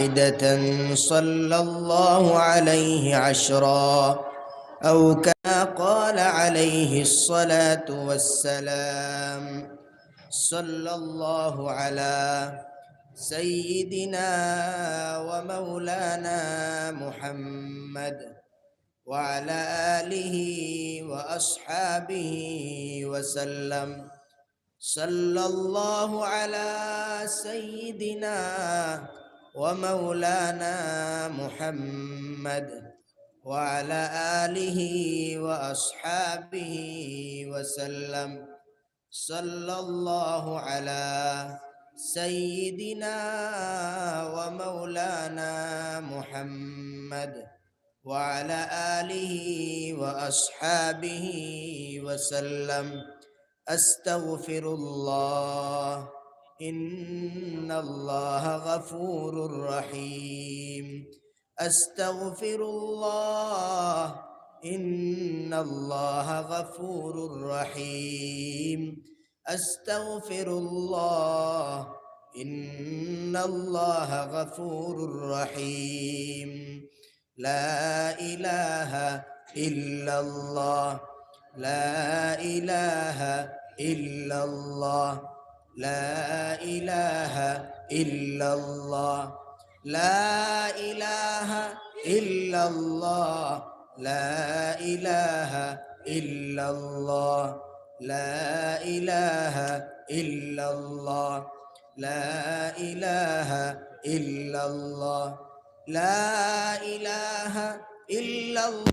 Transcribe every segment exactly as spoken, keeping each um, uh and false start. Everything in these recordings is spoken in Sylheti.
واحدة صلى الله عليه عشرا، أو كما قال عليه الصلاة والسلام. صلى الله على سيدنا ومولانا محمد وعلى آله وأصحابه وسلم. صلى الله على سيدنا ومولانا محمد وعلى آله وأصحابه وسلم. صلى الله على سيدنا ومولانا محمد وعلى آله وأصحابه وسلم. أستغفر الله، إن الله غفور رحيم. أستغفر الله، إن الله غفور رحيم. أستغفر الله، إن الله غفور رحيم. لا إله إلا الله، لا إله إلا الله، لا إله إلا الله، لا إله إلا الله، لا إله إلا الله، لا إله إلا الله، لا إله إلا الله، لا إله إلا الله.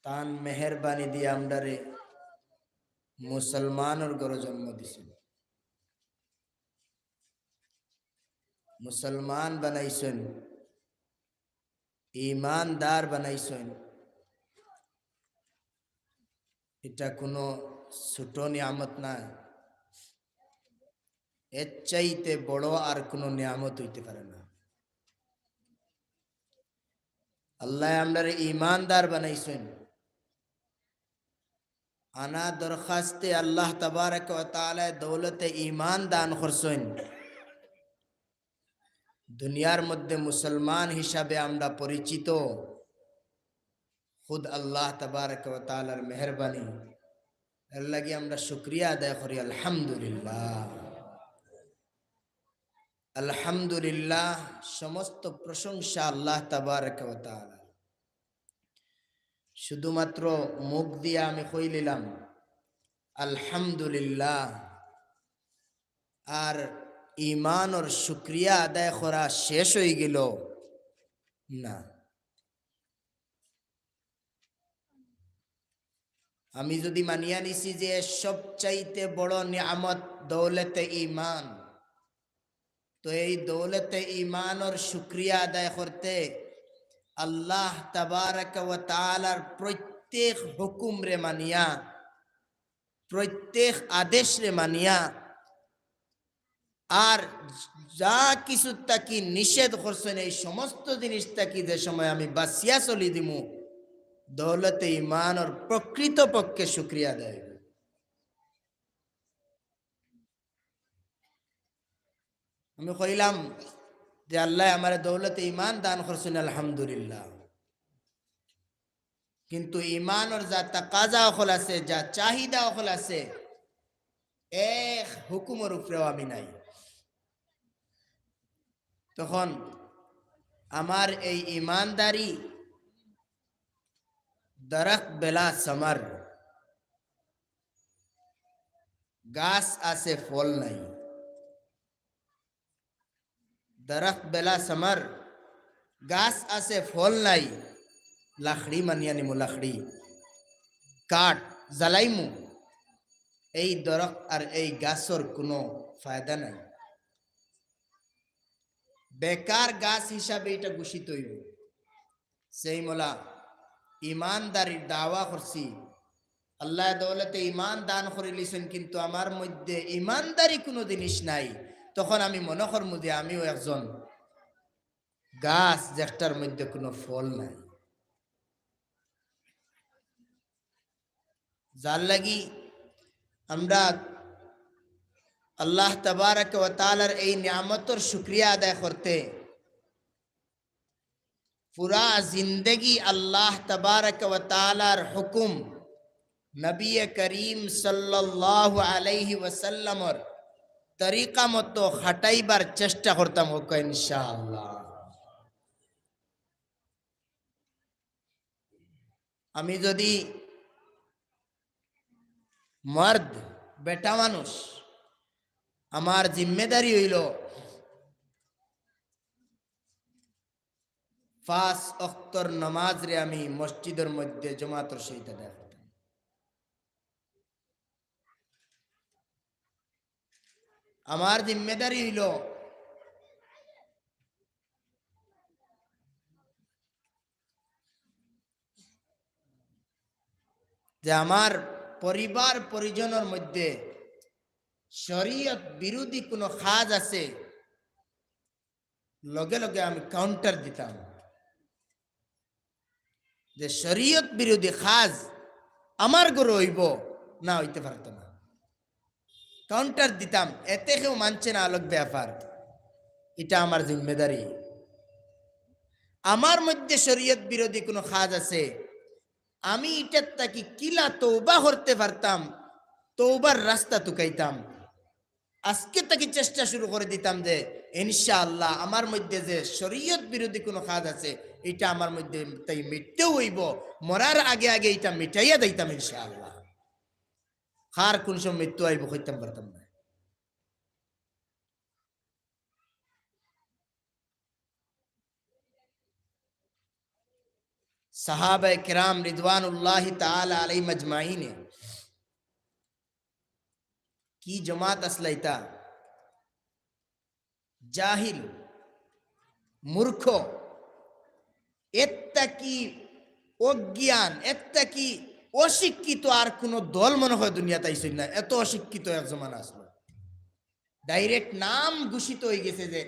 তান মেহেরবানি দিয়া আমরারে মুসলমানর ঘরো জন্ম দিছইন, মুসলমান বানাইছইন, ইমানদার বানাইছইন। ইটা কুনু ছোট নিয়ামত নায়, এর চাইতে বড় আর কুনু নিয়ামত অইতে পারে না। আল্লায় আমরারে ইমানদার বানাইছইন। আনা দরখাস্তে আল্লাহ তাবারাক ওয়া তাআলায় দৌলতে ইমান দান করছইন। দুনিয়ার মধ্যে মুসলমান হিসাবে আমরা পরিচিত খুদ আল্লাহ তাবারাক ওয়া তাআলার মেহেরবানি। এর লাগি আমরা শুকরিয়া আদায় করি, আলহামদুলিল্লাহ। আলহামদুলিল্লাহ, সমস্ত প্রশংসা আল্লাহ তাবারাক ওয়া তাআলার। শুধুমাত্র মুখ দিয়া আমি কইলিলাম আলহামদুলিল্লাহ, আর ইমানর শুকরিয়া আদায় করা শেষ অইগেল না। আমি যুদি মানিয়া নিছি যে সবচাইতে বড় নিয়ামত দৌলতে ইমান, তো এই দৌলতে ইমানর শুকরিয়া আদায় করতে আল্লাহ তাবারাকা ওয়া তাআলার প্রত্যেক হুকুমরে মানিয়া, প্রত্যেক আদেশরে মানিয়া, আর যা কিছু থাকি নিষেধ করছইন, এই সমস্ত জিনিস থাকি যে সময় আমি বাঁচিয়া চলি দিমু, দৌলতে ইমানর প্রকৃত পক্ষে শুকরিয়া আদায় অইবো। আমি কইলাম যে আল্লায় আমারে দৌলতে ইমান দান করছইন, আলহামদুলিল্লাহ। কিন্তু ইমানর যা তাকাজা অকল আছে, যা চাহিদা অকল আছে, এক হুকুমর উপরেও আমি নাই। তখন আমার এই ইমানদারি দরখত বেলা সমর, গাছ আছে ফল নাই। দরখত বেলা সমর, গাছ আছে ফল নাই, লাকড়ি মানিয়া নিমু, লাকড়ি, কাঠ জ্বালাইমু, এই দরখত আর এই গাছর কুনু ফায়দা নাই। বেকার গাছ হিসাবে ইটা ঘোষিত অইবো। সেই মোলা ইমানদারির দাওয়া করছি, আল্লায় দৌলতে ইমান দান করিলিছইন, কিন্তু আমার মধ্যে ইমানদারি কুনু জিনিস নাই, তখন আমি মনো করমু যে আমিও একজন গাছ যেটার মধ্যে কুনু ফল নাই। যার লাগি আমরা আল্লাহ তাবারাকা ওয়া তাআলার এই নিয়ামতর শুকরিয়া আদায় করতে পুরা জিন্দেগি আল্লাহ তাবারাকা ওয়া তাআলার হুকুম, নবী করিম সাল্লাল্লাহু আলাইহি ওয়াসাল্লামর তরিকা মতো খাটাইবার চেষ্টা করতাম, কউক্কা ইনশাআল্লাহ। আমি যদি মর্দ, বেটা মানুষ, আমার জিম্মেদারি অইলো পাঁচ অক্তর নামাজরে আমি মসজিদর মধ্যে জমাতর সহিত আদায় করতাম। আমার জিম্মেদারি অইলো যে আমার পরিবার পরিজনর মধ্যে শরীয়ত বিরোধী কুনু কাজ আছে, লগে লগে আমি counter দিতাম যে শরীয়ত বিরোধী কাজ আমার ঘরো অইবো না, অইতে পারতো না। Counter দিতাম, এতে কেউ মানছে না, আলাদা ব্যাপার, ইটা আমার জিম্মেদারি। আমার মধ্যে শরীয়ত বিরোধী কুনু কাজ আছে, আমি ইটার থাকি কিলা তওবা করতে পারতাম, তওবার রাস্তা তুকাইতাম। আজকে থাকি চেষ্টা শুরু করি দিতাম যে ইনশাআল্লাহ আমার মধ্যে যে শরীয়ত বিরোধী কুনু কাজ আছে, ইটা আমার মধ্যে তাই মিটতেউ অইবো, মরার আগে আগে ইটা মিটাইয়া দিতাম ইনশাআল্লাহ। কার কুন সময় মৃত্যু আইবো কইতাম পারতাম না। সাহাবায়ে কেরাম রিদওয়ানুল্লাহি তাআলা আলাইহিম আজমাইনে কি জমাত আছলা ইতা? জাহিল, মূর্খ, এর থাকি অজ্ঞান, এর থাকি অশিক্ষিত আর কুনু দল মনে হয় দুনিয়াত আইছইন না। এত অশিক্ষিত এক জমানা আছলো। Direct নাম ঘোষিত অইগেছে যে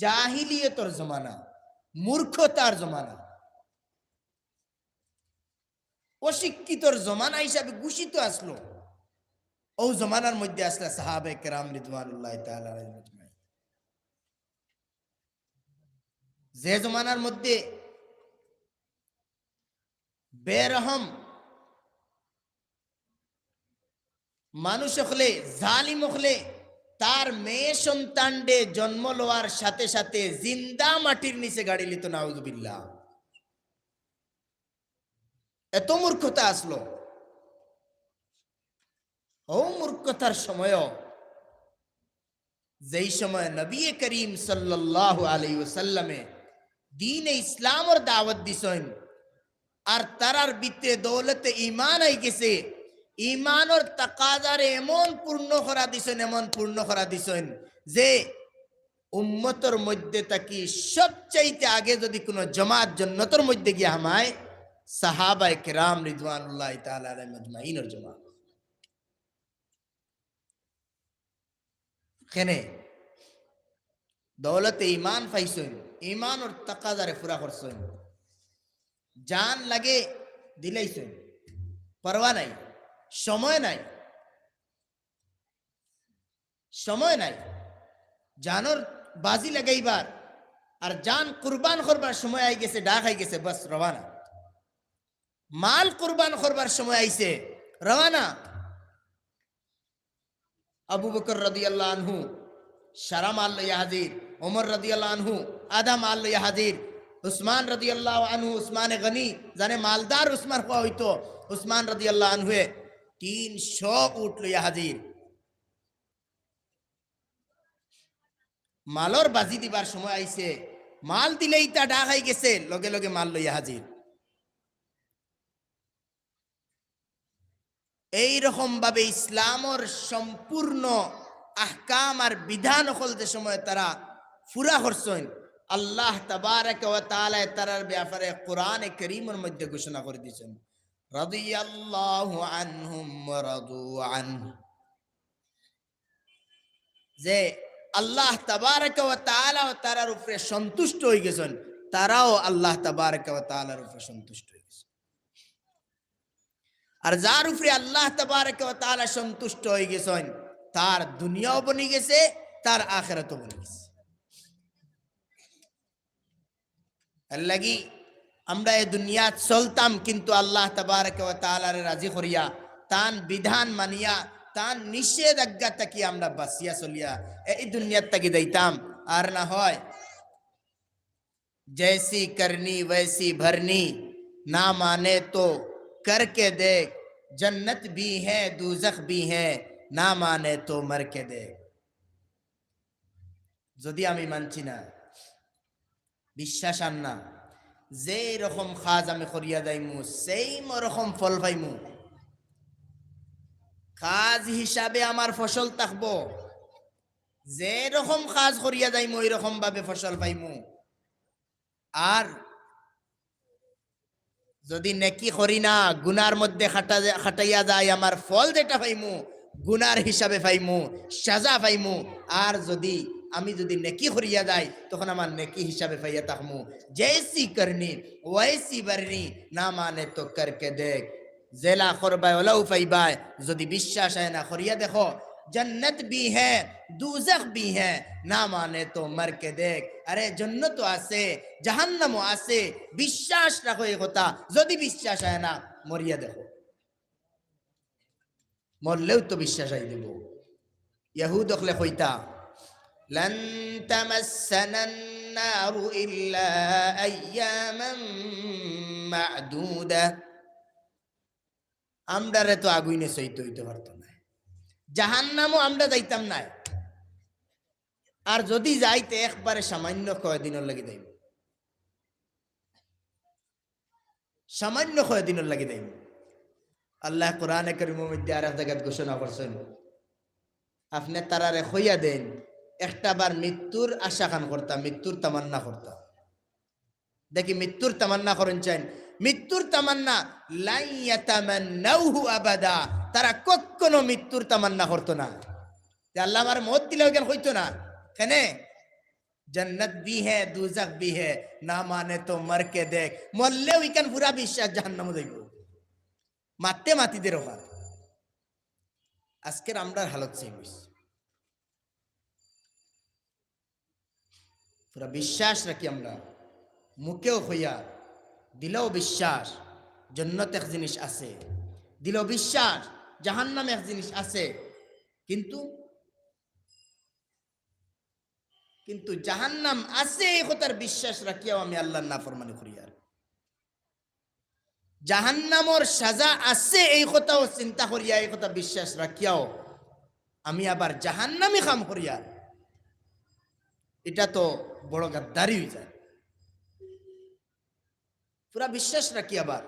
জাহিলিয়তর জমানা, মূর্খতার জমানা। অশিক্ষিতর জমানা হিসাবে ঘোষিত আছলো। অউ জমানার মধ্যে আছলা সাহাবায়ে কেরাম রিদওয়ানুল্লাহি তাআলা আলাইহিম আজমাইন। যে জমানার মধ্যে বেরহম মানুষ অকলে, জালিম অকলে তার মেয়ে সন্তানরে জন্ম লওয়ার সাথে সাথে জিন্দা মাটির নিচে গাড়িলিতো, নাউজুবিল্লাহ। এত মূর্খতা আছলো। অউ মূর্খতার সময়ও, যেই সময় নবী করিম সাল্লাল্লাহু আলাইহি ওয়াসাল্লামে দ্বীনে ইসলামর দাওয়াত দিছইন, আর তারার ভিতরে দৌলতে ঈমান আইগেছে, ঈমানর তাকাজারে এমন পূর্ণ করা দিছইন, এমন পূর্ণ করা দিছইন যে উম্মতর মধ্যে থাকি সবচাইতে আগে যদি কুনু জমাত জন্নতর মধ্যে গিয়া হামায়, সাহাবায়ে কেরাম রিদওয়ানুল্লাহি তাআলা আলাইহিম আজমাইনর জমাত। কেনে? দৌলতে ঈমান পাইছইন, ঈমানর তাকাজারে পুরা করছইন, জান লাগে দিলাইছইন, পরোয়া নাই, সময় নাই। সময় নাই জানর বাজি লাগাইবার, আর জান কুরবান করবার সময় আইগেছে, ডাক আইগেছে, বাস রওয়ানা। মাল কুরবান করবার সময় আইছে, রওয়ানা। আবু বকর রাদিয়াল্লাহু আনহু সারা মাল লইয়া হাজির, ওমর রাদিয়াল্লাহু আনহু আধা মাল লইয়া হাজির, উসমান রাদিয়াল্লাহু আনহু, উসমানে গনি, যানে মালদার উসমান কওয়া হইতো, উসমান রাদিয়াল্লাহু আনহুয়ে তিনশো উট লইয়া হাজির। মালর বাজি দিবার সময় আইছে, মাল দিলেই তা ডাক আই গেছে, লগে লগে মাল লইয়া হাজির। এই রকম ভাবে ইসলামর সম্পূর্ণ আহকাম আর বিধান অকল যে সময় তারা পুরা করছইন, আল্লাহ তাবারাকা ওয়া তাআলায় তারার ব্যাপারে কোরআনে করিমর মধ্যে ঘোষণা করি দিছইন, রাদিয়াল্লাহু আনহুম ওয়া রাদু আনহু। যে আল্লাহ তাবারাকা ওয়া তাআলাও তারার উপরে সন্তুষ্ট অই গেছইন, তারাও আল্লাহ তাবারাকা ওয়া তাআলার উপরে সন্তুষ্ট অই গেছইন। আর যার উপরে আল্লাহ তাবারাকা ওয়া তাআলা সন্তুষ্ট অই গেছইন, তার দুনিয়াও বনি গেছে, তার আখিরাতও বনি গেছে। এর লাগি আমরা এই দুনিয়াত চলতাম, কিন্তু আল্লাহ তাবারাকা ওয়া তাআলারে রাজি করিয়া, তান বিধান মানিয়া, তান নিষেধাজ্ঞা থাকি আমরা বাঁচিয়া চলিয়া এই দুনিয়াত থাকি যাইতাম। আর না হয়, "जैसी करनी वैसी भरनी, ना माने तो करके देख, जन्नत भी है, दूजख भी है, ना माने तो मर के देख।" যদি আমি মানছি না, বিশ্বাস আর না, যেই রকম কাজ আমি করিয়া যাইমু, সেইম রকম ফল পাইমু। কাজ হিসাবে আমার ফসল থাকবো, যে রকম কাজ করিয়া যাইমু, ওই রকম ভাবে ফসল পাইমু। আর যদি নেকি করি না, গুনার মধ্যে খাটা-, খাটাইয়া যাই, আমার ফল যেটা পাইমু, গুনার হিসাবে পাইমু, সাজা পাইমু। আর যদি আমি যদি নেকি করিয়া যাই, তখন আমার নেকি হিসাবে পাইয়া থাকমু। "जैसी करनी वैसी भरनी, ना माने तो करके देख।" যেলা করবায় ওলাউ পাইবায়, যদি বিশ্বাস আয় না, করিয়া দেখো। "जन्नत भी है, दूजख भी है, ना माने तो मर के देख।" আরে, জন্নতও আছে, জাহান্নামও আছে, বিশ্বাস রাখো এই কথা। যদি বিশ্বাস আয় না, মরিয়া দেখো, মরলেও তো বিশ্বাস আই দিব। ইয়াহুদ অকলে কইতা, "لن تمسنا النار إلا أياما معدودة।" আমরারে তো আগুইনে সইতে হইতে পারতো না, জাহান্নামও আমরা যাইতাম না। আর যদি যাইতে একবারে সামান্য কয়দিনর লাগি যাইব, সামান্য কয়দিনর লাগি যাইব। আল্লাহ কোরআনে করিমর মধ্যে আর এক জায়গাত ঘোষণা করছেন, আপনি তারারে কইয়া দেন, একটা বার মৃত্যুর আশা খান করতা, মৃত্যুর তামান্না করতা। দেখি, মৃত্যুর তামান্না করইন চাইন, মৃত্যুর তামান্না, "لا يتمنوه أبدا", তারা কখনো মৃত্যুর তামান্না করতো না। যে আল্লাহ আমার মত দিলে ওইখান কইতো না, কেনে? "जन्नत भी है, दूजख भी है, ना माने तो मर के देख।" মরলেও ইখান পুরা বিশ্বাস জাহান্নামে যাইব। মাতে মাতি দে রোহান। আজকের আমরার হালত সেই হইছে। পুরা বিশ্বাস রাখি আমরা, মুখেও কইয়া, দিলেও বিশ্বাস, জন্নত এক জিনিস আছে, দিলেও বিশ্বাস, জাহান্নাম এক জিনিস আছে, কিন্তু, কিন্তু জাহান্নাম আছে এই কথার বিশ্বাস রাখিয়াও আমি আল্লাহর নাফরমানি করি। আর জাহান্নামর সাজা আছে এই কথাও চিন্তা করিয়া, এই কথা বিশ্বাস রাখিয়াও আমি আবার জাহান্নামি কাম করিয়ার, এটা তো বড় গাদ্দারি হয়ে যায়। পুরা বিশ্বাস রাখি আবার,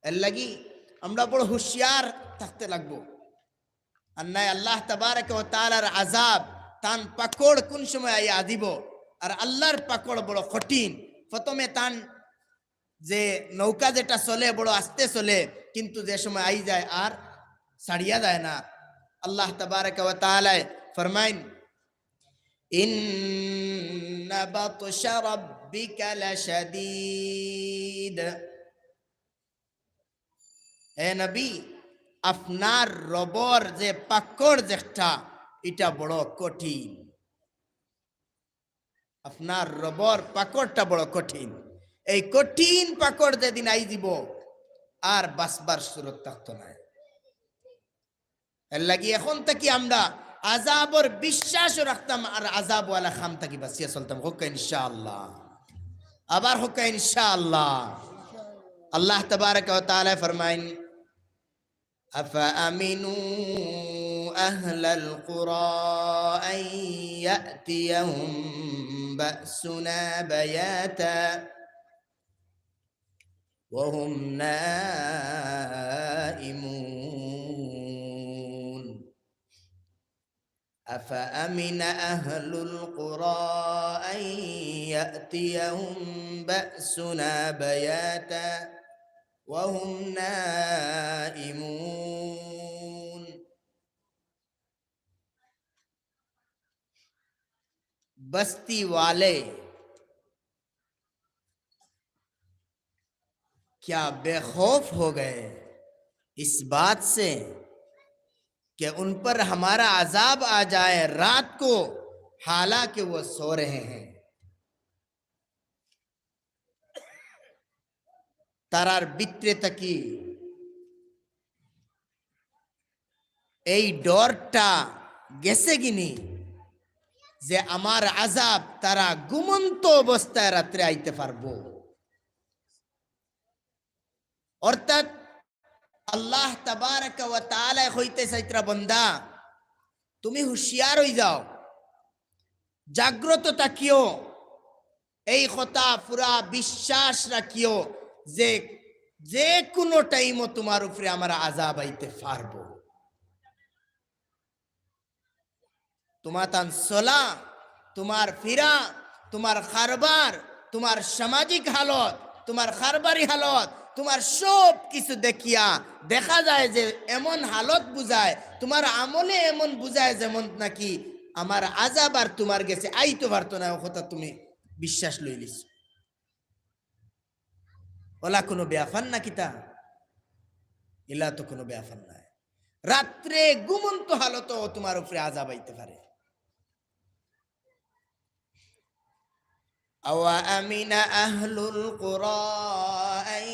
এর লাগি আমরা বড় হুঁশিয়ার থাকতে লাগবো। আর নাই আল্লাহ তাবারাকা ওয়া তাআলার আযাব, তান পাকড় কোন সময় আইয়া দিব। আর আল্লাহর পাকড় বড় কঠিন। প্রথমে তান যে নৌকা যেটা চলে বড় আস্তে চলে, কিন্তু যে সময় আই যায় আর ছাড়িয়া যায় না। আল্লাহ তাবারাকা ওয়া তাআলায় ফরমাইন, "ইন্না বাতশা রাব্বিকা লাশাদীদ।" হে নবী, আপনার রবর যে পাকড় যেটা, এটা বড় কঠিন। আপনার রবর পাকড়টা বড় কঠিন। এই কঠিন পাকড় যেদিন আই দিব, আর বাঁচবার সুরত থাকতো নায়। এর লাগি এখন থাকি আমরা আযাবর বিশ্বাসও রাখতাম আর আযাবওয়ালা কাম থাকি বাঁচিয়া চলতাম। কউক্কা ইনশাআল্লাহ। আবার কউক্কা ইনশাআল্লাহ। আল্লাহ তাবারাকা ওয়া তাআলায় ফরমাইন, أفأمنوا أهل القرى أن يأتيهم بأسنا بياتا وهم نائمون. أفأمن أهل القرى أن يأتيهم بأسنا بياتا وهم نائمون. بستی والے کیا بے خوف ہو گئے اس بات سے کہ ان پر ہمارا عذاب آ جائے رات کو، حالانکہ وہ سو رہے ہیں؟ তারার ভিতরে থাকি এই ডরটা গেছে গিনি যে আমার আযাব তারা ঘুমন্ত অবস্থায় রাত্রে আইতে পারবো। অর্থাৎ আল্লাহ তাবারাকা ওয়া তাআলায় কইতে চাইতরা, বন্দা, তুমি হুঁশিয়ার অই যাও, জাগ্রত থাকিও, এই কথা পুরা বিশ্বাস রাখিও যে যে কোনো টাইমও তোমার উপরে আমার আযাব আইতে পারবো। তোমার তান চলা, তোমার ফিরা, তোমার কারবার, তোমার সামাজিক হালত, তোমার কারবারি হালত, তোমার সব কিছু দেখিয়া দেখা যায় যে এমন হালত বুঝায়, তোমার আমলে এমন বুঝায় যেমন নাকি আমার আযাব আর তোমার গেছে আইতে পারতো না, ও কথা তুমি বিশ্বাস লইলিছ। ওলা কোনো ব্যাপার না কিতা? এলা তো কোনো ব্যাপার নায়। রাত্রে ঘুমন্ত হালতও তোমার উপরে আযাব আইতে পারে। أوأمن أهل القرى أن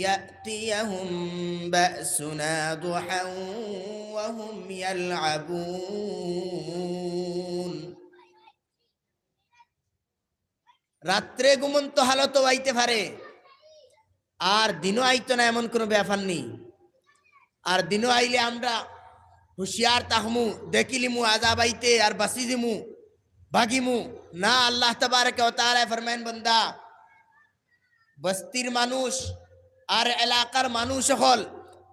يأتيهم بأسنا ضحى وهم يلعبون. রাত্রে ঘুমন্ত হালতও আইতে পারে, আর দিনও আইতো না, এমন কোনো ব্যাপার নেই। আর দিনও আইলে আমরা হুঁশিয়ার থাকমু, দেখিলিমু আযাব আইতে আর বাঁচি যিমু, ভাগিমু। না, আল্লাহ তাবারাকা ওয়া তাআলায় ফরমাইন, বন্দা, বস্তির মানুষ আর এলাকার মানুষ অকল,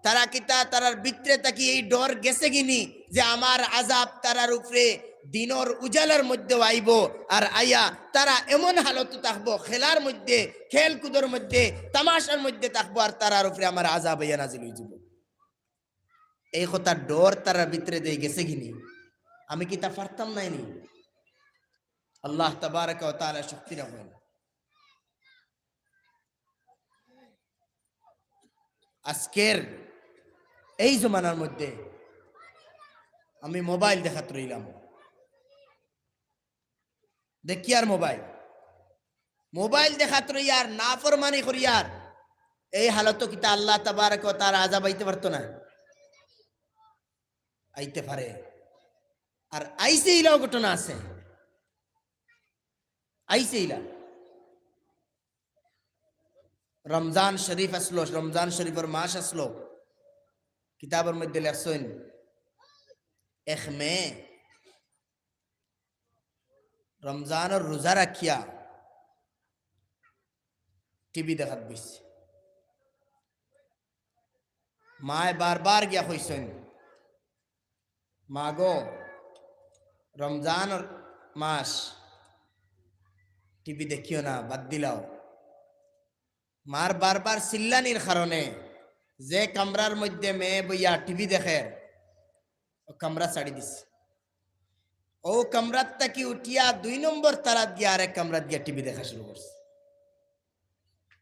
তারা কিতা, তারার ভিতরে থাকি এই ডর গেছে গিনি যে আমার আযাব তারার উপরে দিনর উজালার মধ্যে আইবো, আর আইয়া তারা এমন হালত থাকবো, খেলার মধ্যে, খেলকুদর মধ্যে, তামাশার মধ্যে থাকবো, আর তারার উপরে আমার আযাব আইয়া নাজিল অই যিবো। এই কথার ডর তারার ভিতরে দেই গেছে গিনি, আমি কিতা পারতাম নায় নি? আল্লাহ তাবারাকা ওয়া তাআলা শক্তি রাখবেন। আজকের এই জমানার মধ্যে আমি মোবাইল দেখাত রইলাম, দেখিয়ার মোবাইল, মোবাইল দেখাত রইয়ার, নাফরমানি করিয়ার, এই হালতো কিতা আল্লাহ তাবারাকা ওয়া তাআলার আযাব আইতে পারতো না? আইতে পারে। আর আইছে ইলাও ঘটনা আছে, আইছে ইলা। রমজান শরীফ আসলো, রমজান শরীফর মাস আসলো, কিতাবর মধ্যে লেখছইন, এক মেয়ে রমজানর রোজা রাখিয়া টিভি দেখাত বইছে। মায় বারবার গিয়া কইছইন, "মা গো, রমজানর মাস, টিভি দেখিও না, বাদ দিলাও।" মার বারবার চিল্লানির কারণে যে কামরার মধ্যে মেয়ে বইয়া টিভি দেখের, ও কামরা ছাড়ি দিছে। ও কামরাত থাকি উঠিয়া দুই নম্বর তারাত গিয়া আরেক কামরাত গিয়া টিভি দেখা শুরু করছে।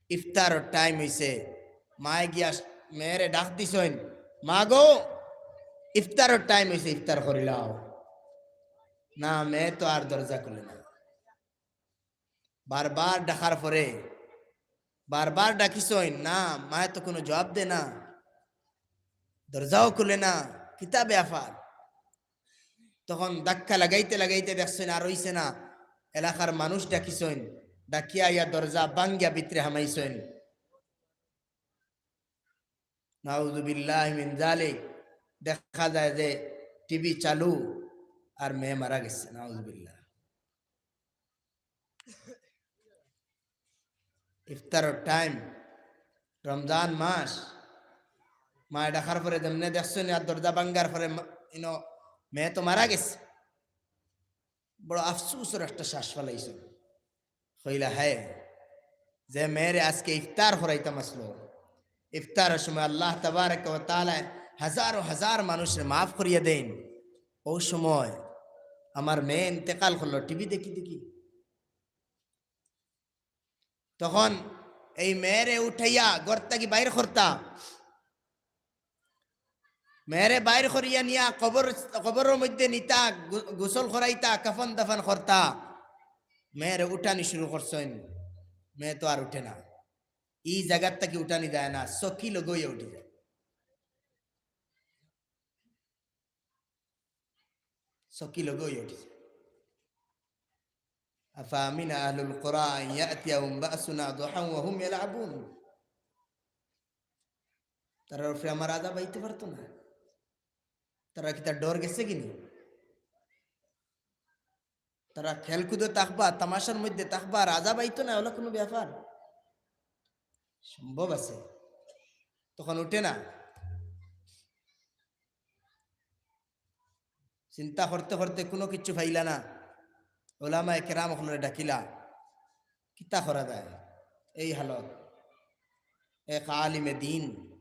ইফতারর টাইম অইছে, মায়ে গিয়া মেয়েরে ডাক দিছইন, "মা গো, ইফতারর টাইম অইছে, ইফতার করিলাও।" না, মেয়ে তো আর দরজা খুলে না। বারবার ডাকার পরে বারবার ডাকিছইন না, মায়ে তো কুনু জবাব দেয় না, দরজাও খুলে না, কিতা ব্যাপার? তখন ধাক্কা লাগাইতে লাগাইতে দেখছইন আর অইছে না, এলাকার মানুষ ডাকিছইন, ডাকিয়া আইয়া দরজা ভাঙ্গিয়া ভিতরে হামাইছইন। নাউজুবিল্লাহি মিন জালিক। দেখা যায় যে টিভি চালু আর মেয়ে মারা গেছে, নাউজুবিল্লাহ। ইফতারর টাইম, রমজান মাস, মায়ে ডাকার পরে যেমনে দেখছইন আর দরজা ভাঙ্গার পরে মা-, ইনো মেয়ে তো মারা গেছে। বড় আফসোসর একটা শ্বাস ফালাইছইন। কইলা, "হায়, যে মেয়েরে আজকে ইফতার করাইতাম আছলো, ইফতারর সময় আল্লাহ তাবারাকা ওয়া তাআলায় হাজারো হাজার মানুষরে মাফ করিয়া দেইন, অউ সময় আমার মেয়ে ইন্তেকাল করলো টিভি দেখি দেখি।" তখন এই মেয়েরে উঠাইয়া ঘর থাকি বাইর করতা, মেয়েরে বাইর করিয়া নিয়া কবর, কবরর মধ্যে নিতা, গো-, গোসল করাইতা, কাফন দাফন করতা, মেয়েরে উঠানি শুরু করছইন, মেয়ে তো আর উঠে না। ই জাগার থাকি উঠানি যায় না, চকি লগে অইয়া উঠি যায়। চকি লগে অইয়া উঠি যায়। আফা আমিনা আহলুল কুরা আন ইয়াতিয়াহুম বাসুনা দুহান ওয়া হুম ইয়ালআবুন। তারার উপরে আমার আযাব আইতে পারতো না? তারা কিতা ডর গেছে কিনি? তারা খেলকুদো থাকবা, তামাশার মধ্যে থাকবা, আর আযাব আইতো না, অলা কুনু ব্যাপার সম্ভব আছে? তখন উঠে না। চিন্তা করতে করতে কুনু কিচ্ছু পাইলা না, ওলামায়ে কেরাম অকলরে ডাকিলা, কিতা করা যায়? এই হালত। এক আলিমে দিন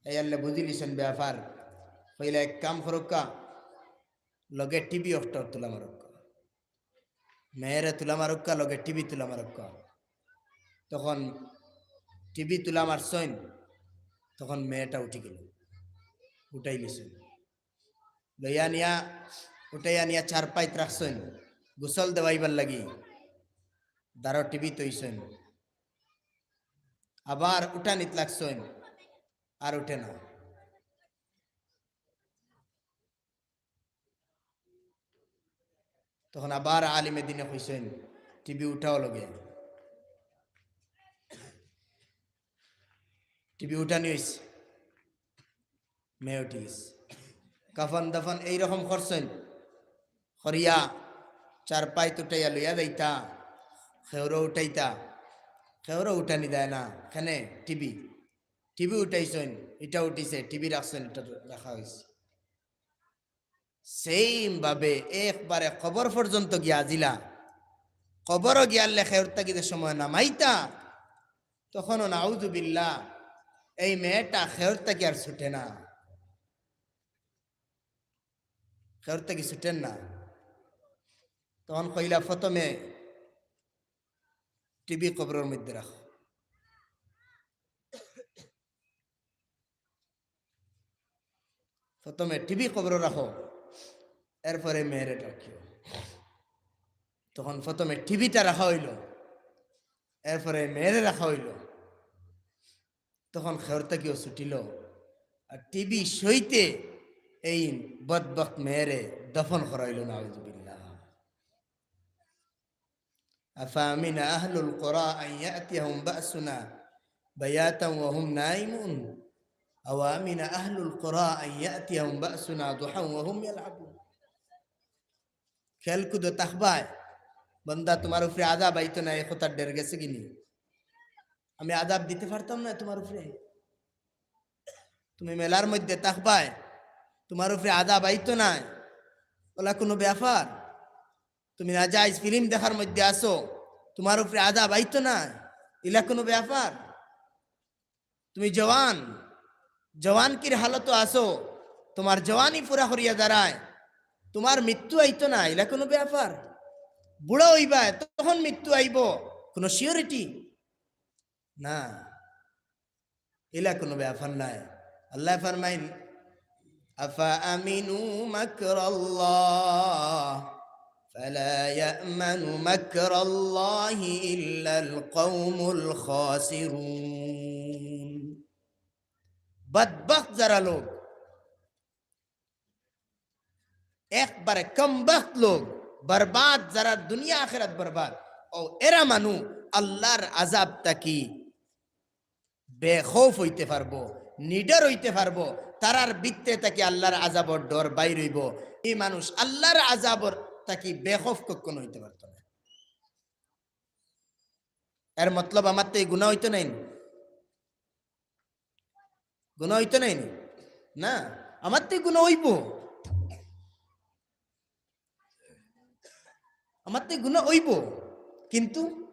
এই আল্লাহ বুঝিলিছইন ব্যাপার, কইলা, "এক কাম করউক্কা, লগে টিভি অফটাও তুলা মারউক্কা, মেয়েরে তুলা মারউক্কা, লগে টিভি তুলা মারউক্কা।" তখন টিভি তুলা মারছইন, তখন মেয়েটা উঠি গেল, উঠাইলিছইন, লইয়া নিয়া, উঠাইয়া নিয়া চারপাইত রাখছইন, গোসল দেওয়াইবার লাগি দারো টিভি থইছইন। আবার উঠানিত লাগছইন, আর উঠে না। তখন আবার আলিমে দিনে কইছইন, "টিভি উঠাও লগে।" টিভি উঠানি অইছে, মেয়ে উঠি গেছে। কাফন দাফন এইরকম করছইন, করিয়া চারপাইত উঠাইয়া লইয়া যাইতা, খেউরো উঠাইতা, খেউরো উঠানি যায় না, কেনে টিভি, টিভি উঠাইছইন, ইটা উঠিছে, টিভি রাখছইন, ইটা রাখা অইছে। Same ভাবে একবারে কবর পর্যন্ত গিয়া আজিলা, কবরো গিয়ারলে খেউর থাকি যে সময় নামাইতা, তখনও নাউজুবিল্লাহ, এই মেয়েটা খেউর থাকি আর ছুটে না, খেউর থাকি ছুটের না। তখন কইলা, "প্রথমে টিভি কবরর মধ্যে রাখো।" প্রথমে টিভি কবরো রাখো, এরপরে মেয়েরে রাখিও। তখন প্রথমে টিভিটা রাখা অইলো, এরপরে মেয়েরে রাখা অইলো। তখন খেউর থাকিও ছুটিলো, আর টিভি সইতে এই বদবখত মেয়েরে দফন করা অইলো, নাউজুবিল্লাহ। أفأمن أهل القرى أن يأتيهم بأسنا بياتا وهم نائمون أو أمن أهل القرى أن يأتيهم بأسنا ضحى وهم يلعبون। খেলকুদো থাকবায়, বন্দা, তুমার উপরে আযাব আইতো নায়, এই কথার ডের গেছে কিনি? আমি আযাব দিতে পারতাম না তুমার উপরে? তুমি মেলার মধ্যে থাকবায়, তুমার উপরে আযাব আইতো নায়, অলা কুনু ব্যাপার? তুমি নাজাইজ ফিল্ম দেখার মধ্যে আছো, তুমার উপরে আযাব আইতো নায়, ইলা কুনু ব্যাপার? তুমি জওয়ান, জওয়ানকির হালতো আছো, তুমার জওয়ানি পুরা করিয়া দাঁড়ায়, তুমার মৃত্যু আইতো নায়, ইলা কুনু ব্যাপার? বুড়া অইবায়, তখন মৃত্যু আইবো, কুনু surety না। ইলা কুনু ব্যাপার নায়। আল্লায় ফরমাইন, "أفأمنوا مكر الله فلا يأمن مكر الله إلا القوم الخاسرون। বদবখত যারা লোক, একবারে কমবখত লোক, বরবাদ, যারার দুনিয়া আখিরাত বরবাদ, অউ এরা মানু আল্লার আযাব থাকি বেখৌফ অইতে পারবো, নিডর অইতে পারবো, তারার ভিতরে থাকি আল্লার আযাবর ডর বাইর অইবো। ই মানুষ আল্লার আযাবর থাকি বেখৌফ কখনো অইতে পারতো না। এর মতলব আমার তো ই গুনা অইতো নায় নি? গুনা অইতো নায় নি? না, আমার তো ই গুনা অইবো, আমার তো ই গুনা অইবো, কিন্তু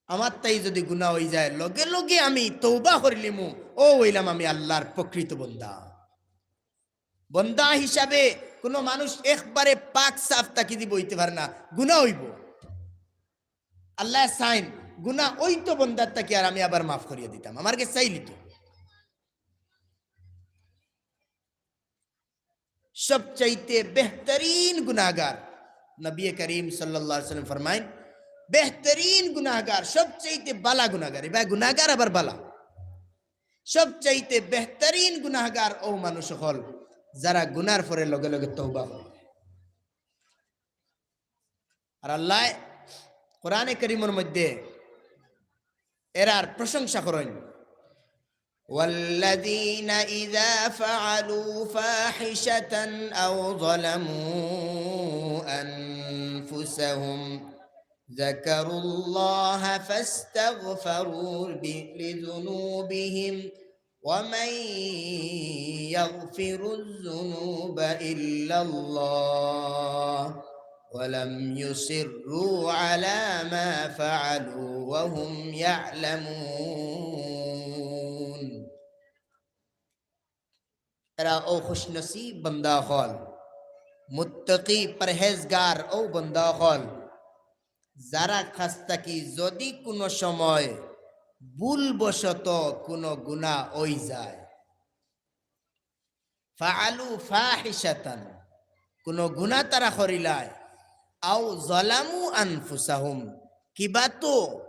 আমার তাই যদি গুনা অই যায়, লগে লগে আমি তওবা করিলিমু, অউ অইলাম আমি আল্লার প্রকৃত বন্দা। বন্দা হিসাবে কুনু মানুষ একবারে পাক সাফ থাকি দিবো অইতে পারে না, গুনা অইবো। আল্লায় চাইন গুনা অইতো বন্দার থাকি, আর আমি আবার মাফ করিয়া দিতাম, আমার গেছে চাইলিতো। সবচাইতে বেহতরিন গুনাগার, নবী করিম সাল্লাল্লাহু আলাইহি ওয়াসাল্লাম ফরমাইন, বেহতরিন গুনাগার, সবচাইতে বালা গুনাগার, ইবা গুনাগার আবার বালা, সবচাইতে বেহতরিন গুনাগার অউ মানুষ অকল যারা গুনার পরে লগে লগে তওবা করে। আর আল্লায় কোরআনে করিমর মধ্যে এরার প্রশংসা করইন, والذين إذا فعلوا فاحشة أو ظلموا أنفسهم ذكروا الله فاستغفروا ب- لذنوبهم ومن يغفر الذنوب إلا الله ولم يصروا على ما فعلوا وهم يعلمون। এরা অউ খুশনসিব বন্দা অকল, মুত্তাকি পরহেজগার অউ বন্দা অকল, যারার কাছ থাকি যদি কুনু সময় ভুলবশত কুনু গুনা অই যায়, ফাআলু ফাহিশাতান, কুনু গুনা তারা করিলায়, আও যালামু আনফুসাহুম, কিবা তো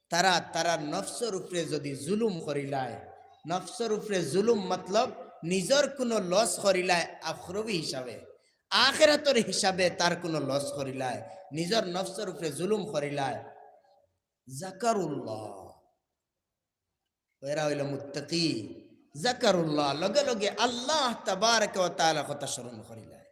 তারা তারার নফসর উপরে যদি জুলুম করিলায়, নফসর উপরে জুলুম মতলব নিজর কুনু লস করিলায় আখরবি হিসাবে, আখেরাতর হিসাবে তার কুনু লস করিলায়, নিজর নফসর উপরে জুলুম করিলায়, যাকারুল্লাহ, এরা অইলো মুত্তাকি। যাকারুল্লাহ, লগে লগে আল্লাহ তাবারাকা ওয়া তাআলার কথা স্মরণ করিলায়,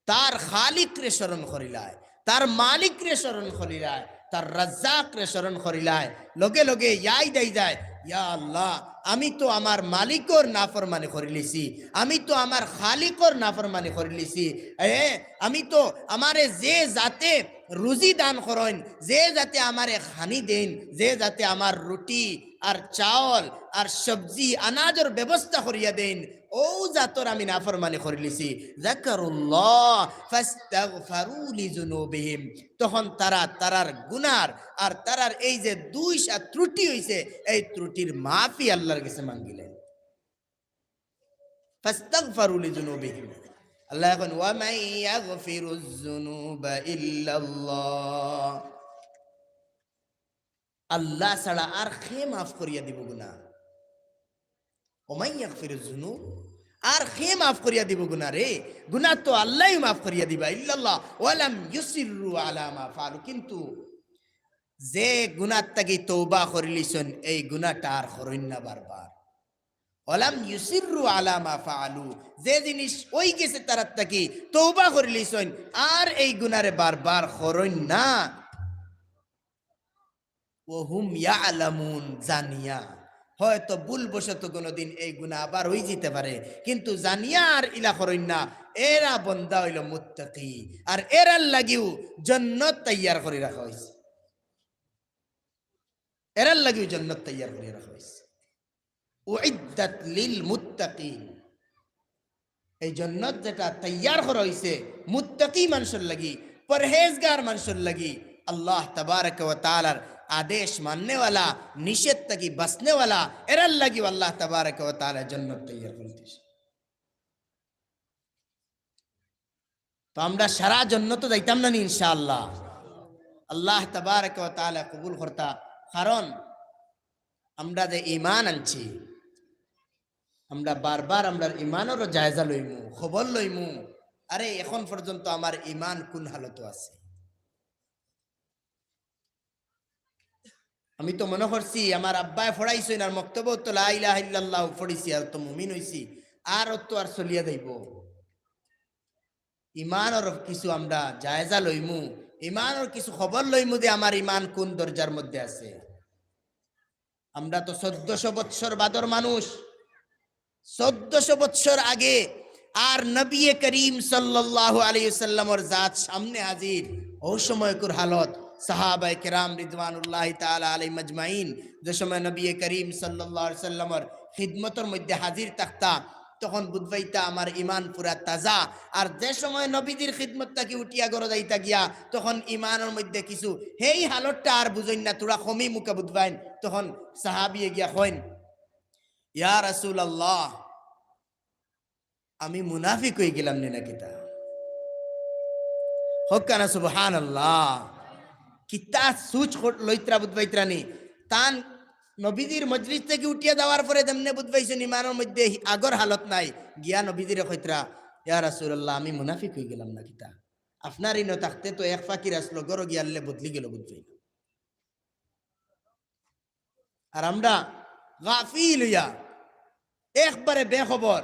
তার খালিকরে স্মরণ করিলায়, তার মালিকরে স্মরণ করিলায়, তার রাজ্জাকরে স্মরণ করিলায়। লগে লগে ইয়াদ আই যায়, ইয়া আল্লাহ, আমি তো আমার মালিকর নাফরমানি করিলিছি, আমি তো আমার খালিকর নাফরমানি করিলিছি। এ, আমি তো আমারে যে জাতে রুজি দান করইন, যে জাতে আমারে খানি দেইন, যে জাতে আমার রুটি আর চাউল আর সবজি আনাজর ব্যবস্থা করিয়া দেইন, অউ জাতর আমি নাফরমানি করিলিছি। যাকারুল্লাহ ফাস্তাগফারু লিযুনুবিহিম। তখন তারা তারার গুনার আর তারার এই যে দুষ আর ত্রুটি অইছে, এই ত্রুটির মাফি আল্লাহর গেছে মাঙ্গিলাইন। ফাস্তাগফারু লিযুনুবিহিম। আল্লায় কইন, "ওয়া মান ইয়াগফিরুয যুনুবা ইল্লাল্লাহ।" আল্লাহ ছাড়া আর কে মাফ করিয়া দিবো গুনা? "ওয়া মান ইয়াগফিরুয যুনুব", আর কে মাফ করিয়া দিবো গুনা রে? গুনা তো আল্লায়উ মাফ করিয়া দিবা, ইল্লাল্লাহ। "ওয়া লাম ইউসিররু আলা মা ফাআলু", কিন্তু যে গুনার থাকি তওবা করিলিছইন, এই গুনাটা আর করইন না বারবার। ওয়ালাম ইউসিররু আলা মা ফাআলু, যে জিনিস অই গেছে তারার থাকি, তওবা করিলিছইন, আর এই গুনারে বারবার করইন না। ওয়া হুম ইয়ালামুন, জানিয়া, হয়তো ভুলবশত কুনুদিন এই গুনা আবার অই যাইতে পারে, কিন্তু জানিয়া আর ইলা করইন না। এরা বন্দা অইলো মুত্তাকি, আর এরার লাগিউ জন্নত তৈয়ার করি রাখা অইছে, এরার লাগিউ জন্নত তৈয়ার করি রাখা অইছে। উইদ্দাত লিল মুত্তাকিন। এই জন্নত যেটা তৈয়ার করা অইছে মুত্তাকি মানষর লাগি, পরহেজগার মানষর লাগি, আল্লাহ তাবারাকা ওয়া তাআলার আদেশ মাননেওয়ালা, নিষেধ থাকি বাঁচনেওয়ালা, এরার লাগিউ আল্লাহ তাবারাকা ওয়া তাআলা জন্নত তৈয়ার করিলিছে। তো আমরা সারা জন্নত যাইতাম না নি ইনশাআল্লাহ? আল্লাহ তাবারাকা ওয়া তাআলা কবুল করতা। কারণ আমরা যে ইমান আনছি, আমরা বারবার আমরার ইমানরও জায়জা লইমু, খবর লইমু। আরে, এখন পর্যন্ত আমার ইমান কোন হালতো আছে? আমি তো মনো করছি আমার আব্বায় পড়াইছইন আর মক্তবো তো লা ইলাহা ইল্লাল্লাহ পড়ছি আর তো মুমিন অইছি, আর অত আর চলিয়া যাইবো। ইমানর কিছু আমরা জায়জা লইমু, ইমানর কিছু খবর লইমু যে আমার ইমান কোন দরজার মধ্যে আছে। আমরা তো চৌদ্দশো বৎসর বাদর মানুষ, চৌদ্দশো বৎসর আগে আর নবী করিম সাল্লাল্লাহু আলাইহি ওয়াসাল্লামর জাত সামনে হাজির, ও সময়কুর হালত, সাহাবায়ে কেরাম রিদওয়ানুল্লাহি তাআলা আলাইহিম আজমাইন যে সময় নবী করিম সাল্লাল্লাহু আলাইহি ওয়াসাল্লামর খিদমতর মধ্যে হাজির থাকতা, তখন বুঝবাইতা আমার ইমান পুরা তাজা। আর যে সময় নবীজির খিদমত থাকি উঠিয়া ঘরো যাইতা গিয়া, তখন ইমানর মধ্যে কিছু হেই হালতটা আর বুঝইন না, থুড়া কমি মুখে বুঝবাইন। তখন সাহাবিয়ে গিয়া কইন, "ইয়া রাসূলুল্লাহ, আমি মুনাফিক অইগেলাম নি না কিতা?" হক্কানা সুবহানাল্লাহ। কিতা সুচ কর-, লইত্রা বুঝবাইত্রা নি। তান নবীজির মজলিস থাকি উঠিয়া যাওয়ার পরে যেমনে বুঝবাইছইন ইমানর মধ্যে হি-, আগর হালত নাই, গিয়া নবীজিরে কইত্রা, "ইয়া রাসূলুল্লাহ, আমি মুনাফিক অইগেলাম না কিতা? আপনার ইনো থাকতে তো এক ফাকির আছলো, ঘরো গিয়ারলে বদলি গেলো বুঝবাইন।" আর আমরা গাফিল অইয়া একবারে বেখবর।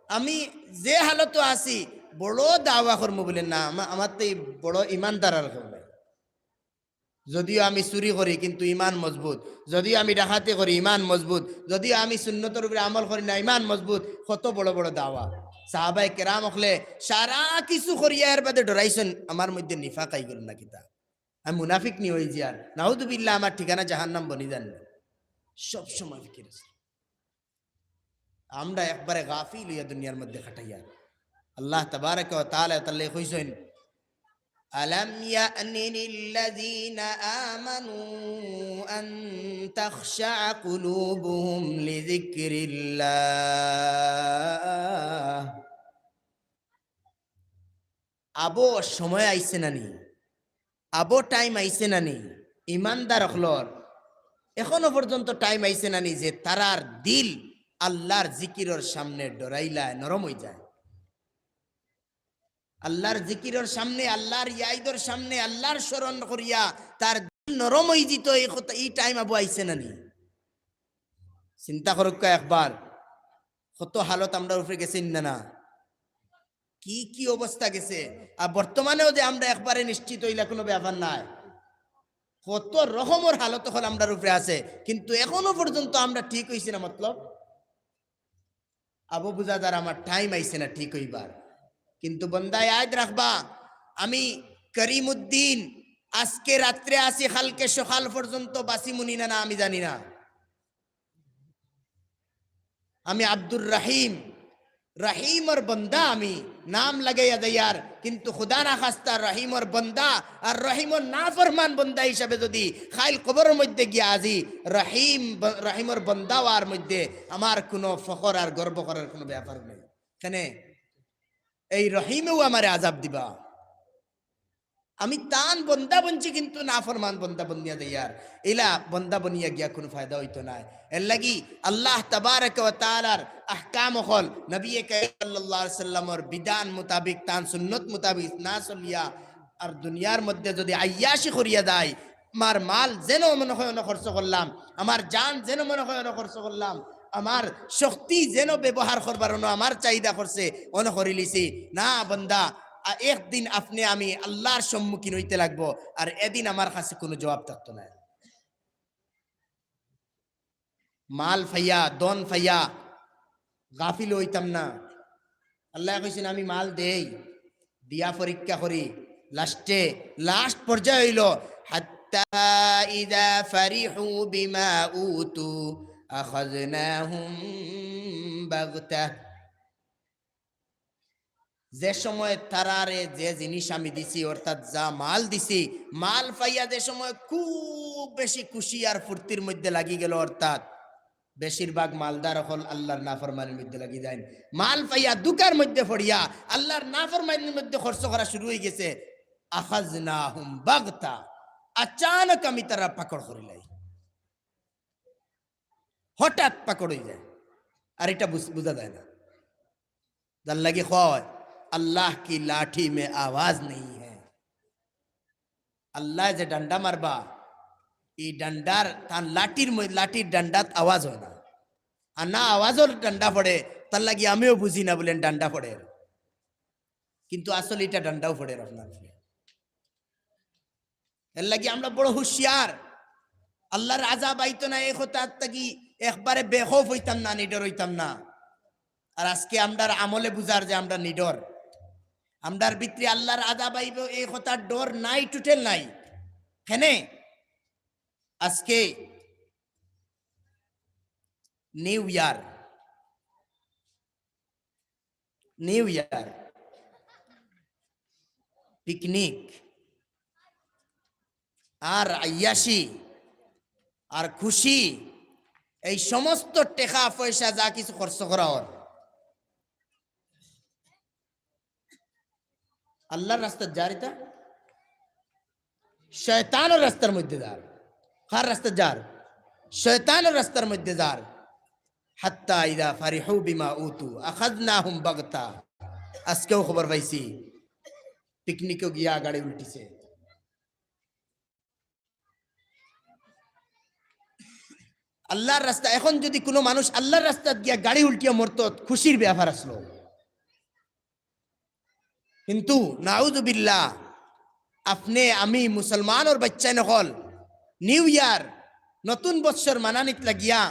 আমি যে হালতো আছি, বড় দাওয়া করমু বুলে না, আমা-, আমার তো এই বড় ইমানদার আর কেউ নাই। যদিও আমি চুরি করি, কিন্তু ইমান মজবুত। যদিও আমি ডাকাতি করি, ইমান মজবুত। যদিও আমি সুন্নতর উপরে আমল করি না, ইমান মজবুত। কত বড় বড় দাওয়া। সাহাবায়ে কেরাম অকলে সারা কিছু করিয়া এর বাদে ডরাইছইন, আমার মধ্যে নিফাক আইগেল না কিতা? আমি মুনাফিক নি অইযিয়ার? নাউজুবিল্লাহ, আমার ঠিকানা জাহান্নাম বনি যার নি। সব সময় ফিকির আছে। আমরা একবারে গাফিল অইয়া দুনিয়ার মধ্যে কাটাইয়ার। আল্লাহ তাবারাকা ওয়া তাআলা তাল্লে কইছইন, "আলাম ইয়ানি লিল্লাযীনা আমানু আন তাখশাআ কুলুবুহুম লিযিকরিল্লাহ।" আবো সময় আইছে না নি? আবো টাইম আইছে না নি? ইমানদার অকলর এখনো পর্যন্ত টাইম আইছে না নি যে তারার দিল আল্লাহর জিকিরর সামনে ডরাইলায় নরম অইযায়? আল্লাহর জিকিরর সামনে, আল্লাহর ইয়াইদর সামনে, আল্লাহর স্মরণ করিয়া তার দিল নরম অইযিতো, এই কথা, এই টাইম আবো আইছে না নি? চিন্তা করউক্কা একবার, কত হালত আমরার উপরে গেছে না না? কি কি অবস্থা গেছে। আর বর্তমানেও যে আমরা একবারে নিশ্চিত অইলা কুনু ব্যাপার নায়, কত রকমর হালত অকল আমরার উপরে আছে, কিন্তু এখনো পর্যন্ত আমরা ঠিক অইছি না। মতলব, আবো বুঝা যার আমার টাইম আইছে না ঠিক অইবার। কিন্তু বন্দা ইয়াদ রাখবা, আমি করিমউদ্দিন, আজকে রাত্রে আছি, কালকে সকাল পর্যন্ত বাঁচিমু নি না, না আমি জানি না। আমি আব্দুর রহিম, রহিমর বন্দা আমি, নাম লাগাইয়া যাইয়ার, কিন্তু খুদা না খাস্তা রহিমর বন্দা আর রহিমর নাফরমান বন্দা হিসাবে যদি কাইল কবরর মধ্যে গিয়া আজি, রহিম ব-, রহিমর বন্দা অওয়ার মধ্যে আমার কুনু ফখর আর গর্ব করার কুনু ব্যাপার নাই। কেনে? এই রহিমেও আমারে আযাব দিবা। আমি তান বন্দা বনছি, কিন্তু নাফরমান বন্দা বনিয়া যাইয়ার। ইলা বন্দা বনিয়া গিয়া কুনু ফায়দা অইতো নায়। এরলাগি আল্লাহ তাবারাকা ওয়া তাআলার আহকাম অকল, নবী করিম সাল্লাল্লাহু আলাইহি ওয়াসাল্লামর বিধান মোতাবিক, তান সুন্নত মোতাবিক না চলিয়া আর দুনিয়ার মধ্যে যদি আইয়াশি করিয়া যায়, আমার মাল যেন মনে হয় অনো খরচ করলাম, আমার জান যেন মনে হয় অনো খরচ করলাম, আমার শক্তি যেন ব্যবহার করবার অনো আমার চাহিদা করছে, অনো করিলিছি। না বন্দা, আ, একদিন আপনে আমি আল্লাহর সম্মুখীন অইতে লাগবো, আর এদিন আমার কাছে কুনু জবাব থাকতো নায়। মাল পাইয়া, ধন পাইয়া গাফিল অইতাম না। আল্লায় কইছইন, "আমি মাল দেই, দিয়া পরীক্ষা করি।" লাস্টে, লাস্ট পর্যায়ে অইলো, "হাত্তা ইযা ফারিহু বিমা উতু আখাযনাহুম বাগতাহ।" যে সময় তারারে যে জিনিস আমি দিছি, অর্থাৎ যা মাল দিছি, মাল পাইয়া যে সময় খুব বেশি খুশি আর ফুর্তির মধ্যে লাগি গেল, অর্থাৎ বেশিরভাগ মালদার অকল আল্লাহর নাফরমানির মধ্যে লাগি যাইন। মাল পাইয়া ধুকার মধ্যে পড়িয়া আল্লাহর নাফরমানির মধ্যে খরচ করা শুরু অই গেছে। আখাযনাহুম বাগতা, আচানক আমি তারা পাকড় করিলাই। হঠাৎ পাকড় অই যায়, আর ইটা বুঝ-, বুঝা যায় না। যার লাগি কয়, "আল্লাহ কি লাঠি মে আওয়াজ নেই হ্যায়।" আল্লায় যে ডান্ডা মারবা, ই ডান্ডার, তান লাঠির মধ্যে, লাঠির ডান্ডাত আওয়াজ অয় না। আর না আওয়াজর ডান্ডা পড়ে, তার লাগি আমিও বুঝি না বুলে ডান্ডা পড়ে। কিন্তু আসলে ইটা ডান্ডাও পড়ে আপনার উপরে। এর লাগি আমরা বড় হুঁশিয়ার। আল্লাহর আযাব আইতো না, এই কথা থাকি একবারে বেখৌফ অইতাম না, নিডর অইতাম না। আর আজকে আমরার আমলে বুঝার যে আমরা নিডর। আমরার ভিতরে আল্লাহর আযাব আইবো, এই কথার ডর নাই, টুটেল নাই। কেনে? আজকে new year, new year, picnic, আর আইয়াসি, আর খুশি, এই সমস্ত টেকা পয়সা যা কিছু খরচ করা অর, আল্লাহর রাস্তাত যার ইতা? শয়তানর রাস্তার মধ্যে যার। কার রাস্তাত যার? শয়তানর রাস্তার মধ্যে যার। হাত্তা ইযা ফারিহু বিমা উতু আখাযনাহুম বাগতা। আজকেও খবর পাইছি, পিকনিকো গিয়া গাড়ি উল্টিছে। আল্লাহর রাস্তা, এখন যদি কোনো মানুষ আল্লাহর রাস্তাত গিয়া গাড়ি উল্টিয়া মরতো, খুশির ব্যাপার আসলো। কিন্তু নাউজুবিল্লাহ, আপনে আমি মুসলমানর বাইচ্চাইন অকল নিউ ইয়ার, নতুন বৎসর মানানিত লাগিয়া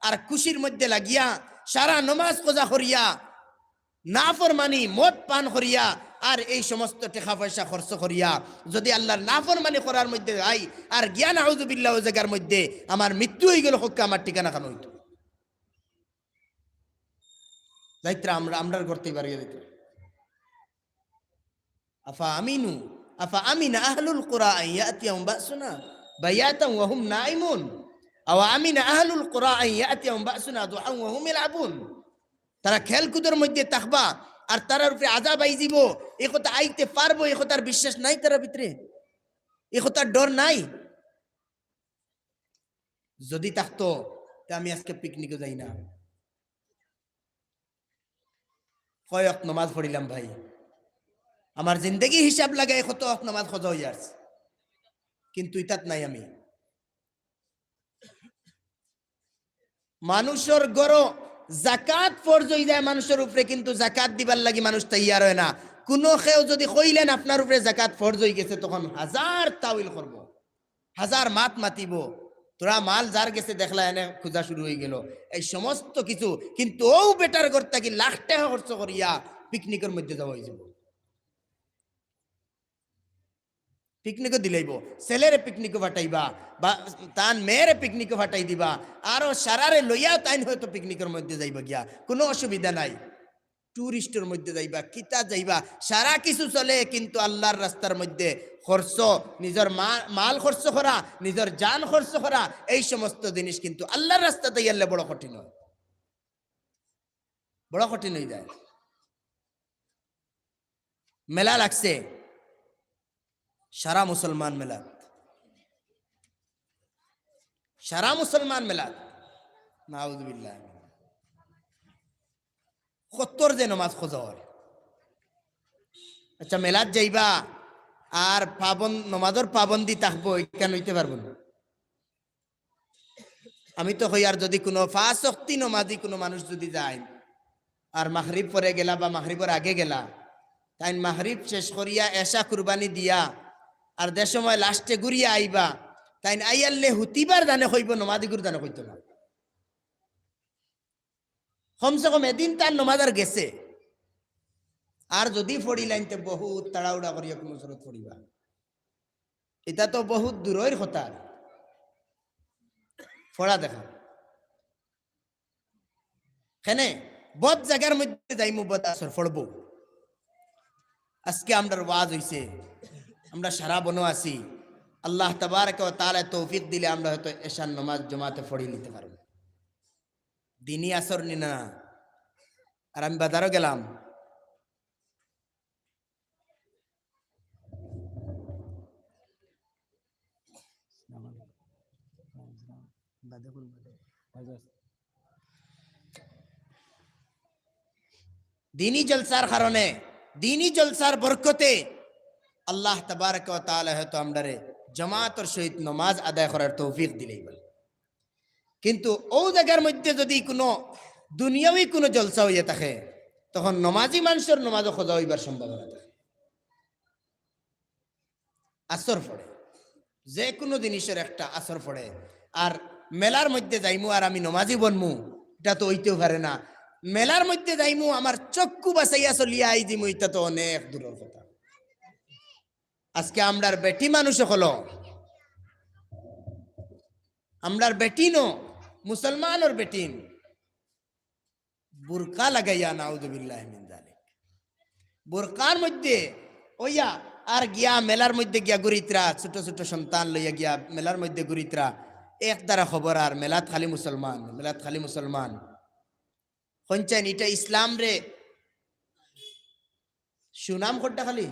আর খুশির মধ্যে লাগিয়া সারা নমাজ কাজা করিয়া, নাফরমানি, মদ পান করিয়া আর এই সমস্ত টেকা পয়সা খরচ করিয়া যদি আল্লাহর নাফরমানি করার মধ্যে যাই আর গিয়া নাউজুবিল্লাহ ও জাগার মধ্যে আমার মৃত্যু অই গেল, কউক্কা আমার ঠিকানা খান অইতো? যাইত্রা আমরা, আমরার ঘর থাকি বারইয়া যাইত্রা। আফা আমিনু, আফা আমিনা আহলুল কুরা আন ইয়াতিয়াহুম বাসুনা বায়াতান ওয়া হুম নাইমুন। আওয়া আমিনা আহলুল কুরা আন ইয়াতিয়াহুম বাসুনা দুহান ওয়া হুম ইয়ালআবুন। তারা খেলকুদর মধ্যে থাকবা, আর তারার উপরে আযাব আইযিবো, এই কথা আইতে পারবো, এই কথার বিশ্বাস নাই তারার ভিতরে, এই কথার ডর নাই। যদি থাকতো, তে আমি আজকে পিকনিকো যাই না। কয় ওয়াক্ত নমাজ পড়িলাম ভাই, আমার জিন্দেগি হিসাব লাগাই কত ওয়াক্ত নমাজ কাজা অইয়ার, কিন্তু ইতাত নাই আমি। মানুষর ঘরো জাকাত ফরজ অই যায় মানুষর উপরে, কিন্তু জাকাত দিবার লাগি মানুষ তৈয়ার অয় না। কুনু কেউ যদি কইলেন আপনার উপরে জাকাত ফরজ অই গেছে, তখন হাজার তাউইল করবো, হাজার মাত মাতিবো। তোরা মাল যার গেছে দেখলা এনে খুজা শুরু অই গেল, এই সমস্ত কিছু। কিন্তু অউ বেটার ঘর থাকি লাখ টেকা খরচ করিয়া পিকনিকর মধ্যে যাওয়া অইযিবো। পিকনিকো দিলাইবো, ছেলেরে পিকনিকো ফাটাইবা, বা তান মেয়েরে পিকনিকো ফাটাই দিবা, আরো সারারে লইয়া তাইন হয়তো পিকনিকর মধ্যে যাইবা গিয়া, কুনু অসুবিধা নাই। টুরিস্টর মধ্যে যাইবা, কিতা যাইবা, সারা কিছু চলে, কিন্তু আল্লাহর রাস্তার মধ্যে খরচ, নিজর মা-, মাল খরচ করা, নিজর জান খরচ করা, এই সমস্ত জিনিস কিন্তু আল্লাহর রাস্তাত আইলে বড় কঠিন অয়, বড় কঠিন অই যায়। মেলা লাগছে, সারা মুসলমান মেলাত, সারা মুসলমান মেলাত। নাউজুবিল্লাহ। কত্তর যে নমাজ কাজা অর। আচ্ছা, মেলাত যাইবা আর পাবন-, নমাজর পাবন্দি থাকবো, ইখান অইতে পারবো না। আমি তো কই, আর যদি কুনু পাঁচ ওয়াক্তি নমাজি কুনু মানুষ যদি যায়, আর মাগরিব পরে গেলা বা মাগরিবর আগে গেলা, তাইন মাগরিব শেষ করিয়া এশা কুরবানি দিয়া, আর যে সময় লাস্টে ঘুরিয়া আইবা, তাইন আইয়ারলে হুতিবার জানে কইবো, নমাজিগুর জানে কইতো না। কমসে কম এদিন তার নমাজ আর গেছে। আর যদি পড়িলাইন তে বহুত তাড়াহুড়া করিয়া কুনু সুরত পড়িবা। ইটা তো বহুত দূরর কথা। পড়া দেখা। কেনে? বদ জাগার মধ্যে যাইমু, বদ আসর পড়বো। আজকে আমরার ওয়াজ অইছে, আমরা সারা বনো আছি। আল্লাহ তাবারাকা ওয়া তাআলা তৌফিক দিলে আমরা হয়তো এশার নমাজ জমাতে পড়ি নিতে পারবো। দিনই আসর নি না। আর আমি বাজারও গেলাম। দিনই জলসার কারণে, দিনই জলসার বরকতে আল্লাহ তাবারাকা ওয়া তাআলা হয়তো আমরারে জামাতর সহিত নমাজ আদায় করার তৌফিক দিলাইবা। কিন্তু অউ জাগার মধ্যে যদি কুনু দুনিয়াবি কুনু জলসা অইয়া থাকে, তখন নমাজি মানষর নমাজও কজা অইবার সম্ভাবনা থাকে। আসর পড়ে, যে কুনু জিনিসর একটা আসর পড়ে। আর মেলার মধ্যে যাইমু আর আমি নমাজি বনমু, ইটা তো অইতেও পারে না। মেলার মধ্যে যাইমু, আমার চক্ষু বাচাইয়া চলিয়া আই দিমু, ইটা তো অনেক দূরর কথা। আজকে আমরার বেটি মানুষ অকল, আমরার বেটিনও, মুসলমানর বেটিন, বুরকা লাগাইয়া, নাউযুবিল্লাহি মিন যালিক। বুরকার মধ্যে অইয়া আর গিয়া মেলার মধ্যে গিয়া ঘুরিত্রা, ছোট ছোট সন্তান লইয়া গিয়া মেলার মধ্যে ঘুরিত্রা, এক ধারা খবর আর মেলাত খালি মুসলমান, মেলাত খালি মুসলমান। কইনচাইন ইটা ইসলামরে সুনাম করডা খালি,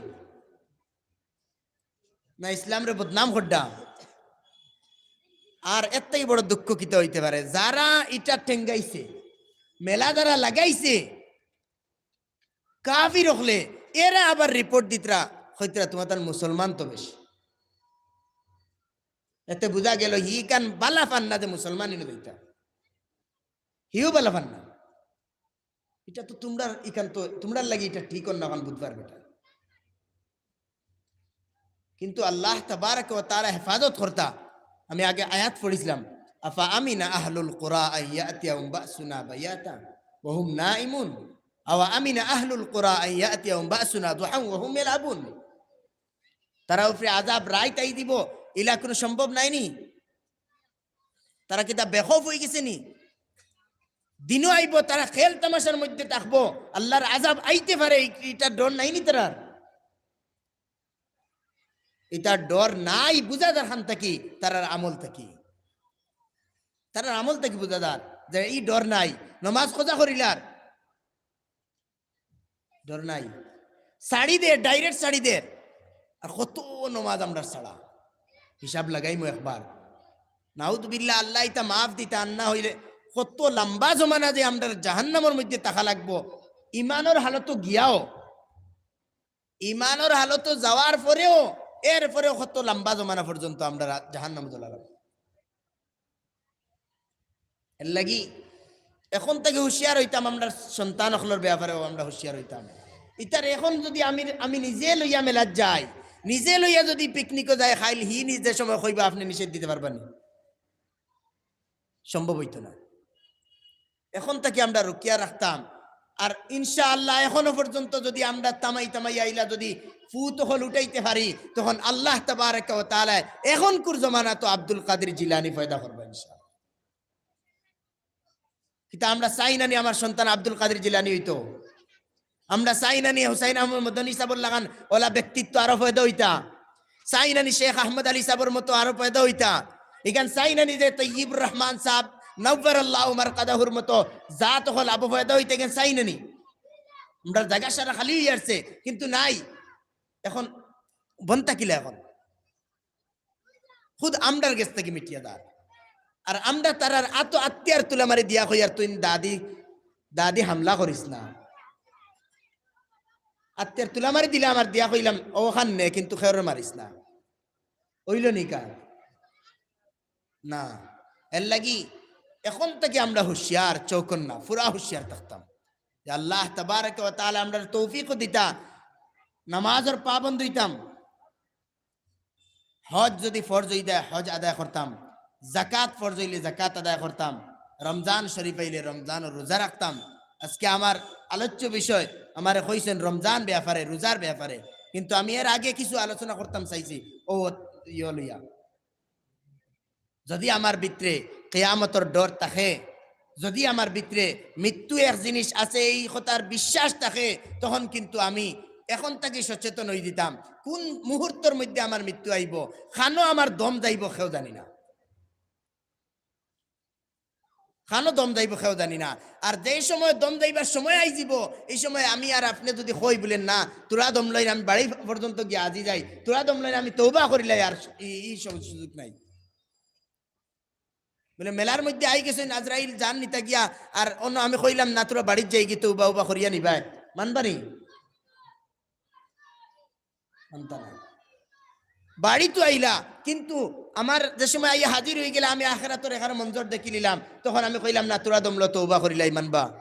না ইসলামরে বদনাম করডা? আর এর থাকি বড় দুঃখ কিতা অইতে পারে? যারা ইটা টেঙ্গাইছে, মেলা যারা লাগাইছে, কাফির অকলে, এরা আবার রিপোর্ট দিত্রা, কইত্রা, "তুমার তান মুসলমান তো বেশি।" এতে বুঝা গেল, হি ইখান বালা পান না যে মুসলমান ইনো দিতা, হিও বালা পান না। ইটা তো তুমরার ইখান তো, তুমরার লাগি ইটা ঠিক অর না, অখন বুধবার বেটা। কিন্তু আল্লাহ তাবারাকা ওয়া তাআলা হেফাজত করতা। আমি আগে আয়াত পড়ছিলাম, "আফা আমিনা আহলুল কুরা আন ইয়াতিয়াহুম বাসুনা বায়াতান ওয়া হুম নাইমুন, আওয়া আমিনা আহলুল কুরা আন ইয়াতিয়াহুম বাসুনা দুহান ওয়া হুম ইয়ালআবুন।" তারার উপরে আযাব রাইত আই দিবো, ইলা কুনু সম্ভব নায়নি? তারা কিতা বেখৌফ অইগেছে নি? দিনও আইবো, তারা খেল তামাশার মধ্যে থাকবো, আল্লাহর আযাব আইতে পারে, ই-, ইটার ডর নায়নি তারার? ইটার ডর নাই, বুঝা যার খান থাকি, তারার আমল থাকি। তারার আমল থাকি বুঝা যার যে ই ডর নাই, নমাজ কজা করিলার। ডর নাই। ছাড়ি দে, direct ছাড়ি দে। আর কত নমাজ আমরার ছাড়া। হিসাব লাগাইমু একবার। নাউযুবিল্লাহ, আল্লাহ ইতা মাফ দিতা, আর না অইলে কত লম্বা জমানা যে আমরার জাহান্নামর মধ্যে থাকা লাগবো। ইমানর হালতো গিয়াও, ইমানর হালতো যাওয়ার পরেও, এর পরেও কত লম্বা জমানা পর্যন্ত আমরার জাহান্নামো জ্বলা লাগবো। এর লাগি এখন থাকি হুঁশিয়ার অইতাম, আমরার সন্তান অকলর ব্যাপারেও আমরা হুঁশিয়ার অইতাম। ইতারে এখন যুদি আমি, আমি নিজে লইয়া মেলাত যাই, নিজে লইয়া যুদি পিকনিকো যাই, কাইল হি নিজে সময় কইবা, "আপনে নিষেধ দিতে পারবা নি?" সম্ভব অইতো না। এখন থাকি আমরা রুকিয়া রাখতাম। আর ইনশাআল্লাহ এখনো পর্যন্ত যুদি আমরা তামাই তামাই আইলা যুদি ফুত অকল উঠাইতে পারি, তখন আল্লাহ তাবারাকা ওয়া তাআলা এখনকুর জমানাত আব্দুল কাদির জিলানী পয়দা করবা ইনশাআল্লাহ। কিতা আমরা চাই না নি আমার সন্তান আব্দুল কাদির জিলানী অইতো? আমরা চাই না নি হুসাইন আহমদ মদনী সাবর লাখান অলা ব্যক্তিত্ব আরো পয়দা অইতা? চাই না নি শেখ আহমদ আলী সাবর মতো আরো পয়দা অইতা? ইখান চাই না নি যে তৈয়বুর রহমান সাব নাওয়ারাল্লাহু মারকাদাহুর মতো জাত অকল আবো পয়দা অইতা, ইখান চাই না নি? আমরার জাগা সারা খালি অইয়া আরছে, কিন্তু নাই। এখন বনতা কিলা এখন? খুদ আমরার গেছ থাকি মিটিয়া যার। আর আমরা তারার আতো আত্তিয়ার তুলা মারি দিয়া কইয়ার, "তুই দাদি, দাদি হামলা করিস না।" আত্তিয়ার তুলা মারি দিলাম আর দিয়া কইলাম, "অখান নে, কিন্তু খেউরে মারিস না।" অইলো নি কার? না। এর লাগি এখন থাকি আমরা হুঁশিয়ার, চৌকন্না, পুরা হুঁশিয়ার থাকতাম। যে আল্লাহ তাবারাকা ওয়া তাআলা আমরারে তৌফিকও দিতা, নামাজর পাবন্দ অইতাম। হজ যুদি ফরজ অই যায়, হজ আদায় করতাম, জাকাত ফরজ অইলে জাকাত আদায় করতাম, রমজান শরীফ আইলে রমজানর রোজা রাখতাম। আজকে আমার আলোচ্য বিষয়, আমারে কইছইন রমজান ব্যাপারে, রোজার ব্যাপারে, কিন্তু আমি এর আগে কিছু আলোচনা করতাম চাইছি, অউ ইয়ে লইয়া। যুদি আমার ভিতরে কিয়ামতর ডর থাকে, যুদি আমার ভিতরে মৃত্যু এক জিনিস আছে, ই কথার বিশ্বাস থাকে, তখন কিন্তু আমি এখন থাকি সচেতন অই দিতাম। কুন মুহূর্তর মধ্যে আমার মৃত্যু আইবো, কানো আমার দম যাইবো, কেউ জানি না। কানো দম যাইবো কেউ জানি না। আর যেই সময় দম যাইবার সময় আইযিবো, এই সময় আমি আর আপনে যুদি কই বুলে, "না, থুড়া দম লইন, আমি বাড়ি পর্যন্ত গিয়া আজি যাই, থুড়া দম লইন, আমি তওবা করিলাই", আর ই, ই সব সুযোগ নাই। বুলে, "মেলার মধ্যে আইগেছইন আজরাইল জান নিতা গিয়া, আর অনো আমি কইলাম, 'না, থুড়া বাড়িত যাইগি, তওবা উবা করিয়া নিবায়', মানবা নি?" মানতা নায়। বাড়িত আইলা, কিন্তু আমার যে সময় আইয়া হাজির অইগেলা, আমি আখেরাতর এখান মঞ্জর দেখিলিলাম, তখন আমি কইলাম, "না, থুড়া দম লও, তওবা করিলাই", মানবা?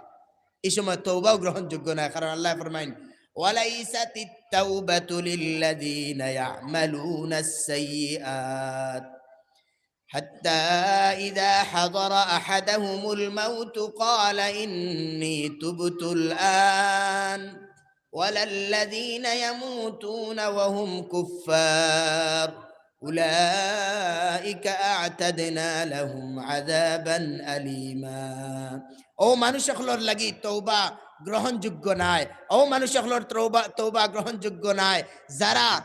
এই সময় তওবাও গ্রহণযোগ্য নায়, কারণ আল্লায় ফরমাইন, "وليست التوبة للذين يعملون السيئات حتى إذا حضر أحدهم الموت قال إني تبت الآن ولا الذين يموتون وهم كفار أولئك أعتدنا لهم عذابا أليما." অউ মানুষ অকলর লাগি তওবা গ্রহণযোগ্য নায়, অউ মানুষ অকলর তওবা, তওবা গ্রহণযোগ্য নায়, যারা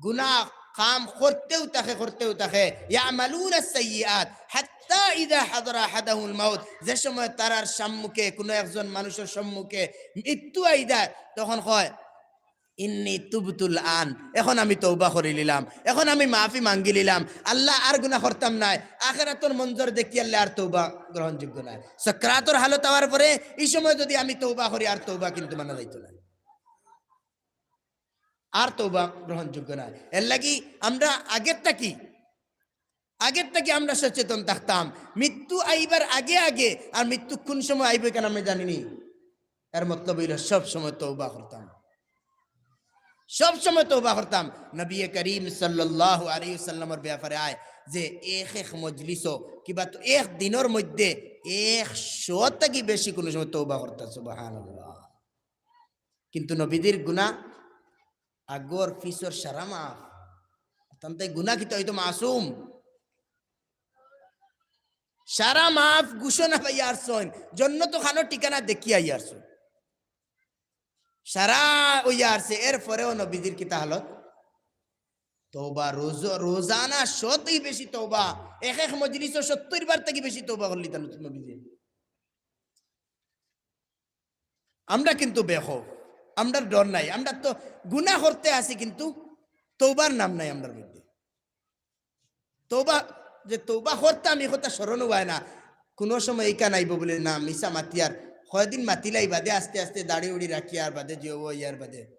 গুনাহ কাম করতেউ থাকে, করতেউ থাকে, ইয়ামালুনা সাইয়্যিআত, হাত্তা ইযা হাদারা আহাদাহুমুল মাউত, যে সময় তারার সম্মুখে, কুনু একজন মানুষর সম্মুখে মৃত্যু আইযায়, তখন কয়, "ইন্নী তুবতুল আন, এখন আমি তওবা করিলিলাম, এখন আমি মাফি মাঙ্গিলিলাম, আল্লাহ আর গুনাহ করতাম নায়, আখেরাতর মঞ্জর দেখিয়ারলে আর তওবা গ্রহণযোগ্য নায়।" সাকরাতর হালত অওয়ার পরে ই সময় যুদি আমি তওবা করি, আর তওবা কিন্তু মানা যাইতো নায়। আর তওবা গ্রহণযোগ্য নায়। এরলাগি আমরা আগের থাকি, আগের থাকি আমরা সচেতন থাকতাম। মৃত্যু আইবার আগে আগে, আর মৃত্যু কুন সময় আইবো ইখান আমরা জানি নি। এর মতলব অইলো সব সময় তওবা করতাম, সব সময় তওবা করতাম। নবী করিম সাল্লাল্লাহু আলাইহি ওয়াসাল্লামর ব্যাপারে আয় যে এক এক মজলিসো কিবা তো এক দিনর মধ্যে একশো থাকি বেশি কুনু সময় তওবা করতা, সুবহানাল্লাহ। কিন্তু নবীজির গুনাহ আগর পিছর সারা মাফ। তানতে গুনাহ কিতা অইতো মাসুম? সারা মাফ ঘোষণা পাইয়া আরছইন, জন্নতো খানোর ঠিকানা দেখিয়া আইয়া আরছইন, সারা অইয়া আরছে। এরপরেও নবীজির কিতা হালত? তওবা, রোজ-, রোজানা শতই বেশি তওবা, এক এক মজলিসো সত্তইর বার থাকি বেশি তওবা করলিতা নবীজি। আমরা কিন্তু বেখৌফ, আমরার ডর নাই, আমরা তো গুনাহ করতে আছি, কিন্তু তওবার নাম নাই আমরার মধ্যে। তওবা, যে তওবা করতাম, ই কথা স্মরণও অয় না। কুনু সময় ইখান আইবো বুলে, না, মিছা মাতিয়ার, কয়দিন মাতিলাই, বাদে আস্তে আস্তে দাড়ি উড়ি রাখিয়ার বাদে যে অইয়ার বাদে।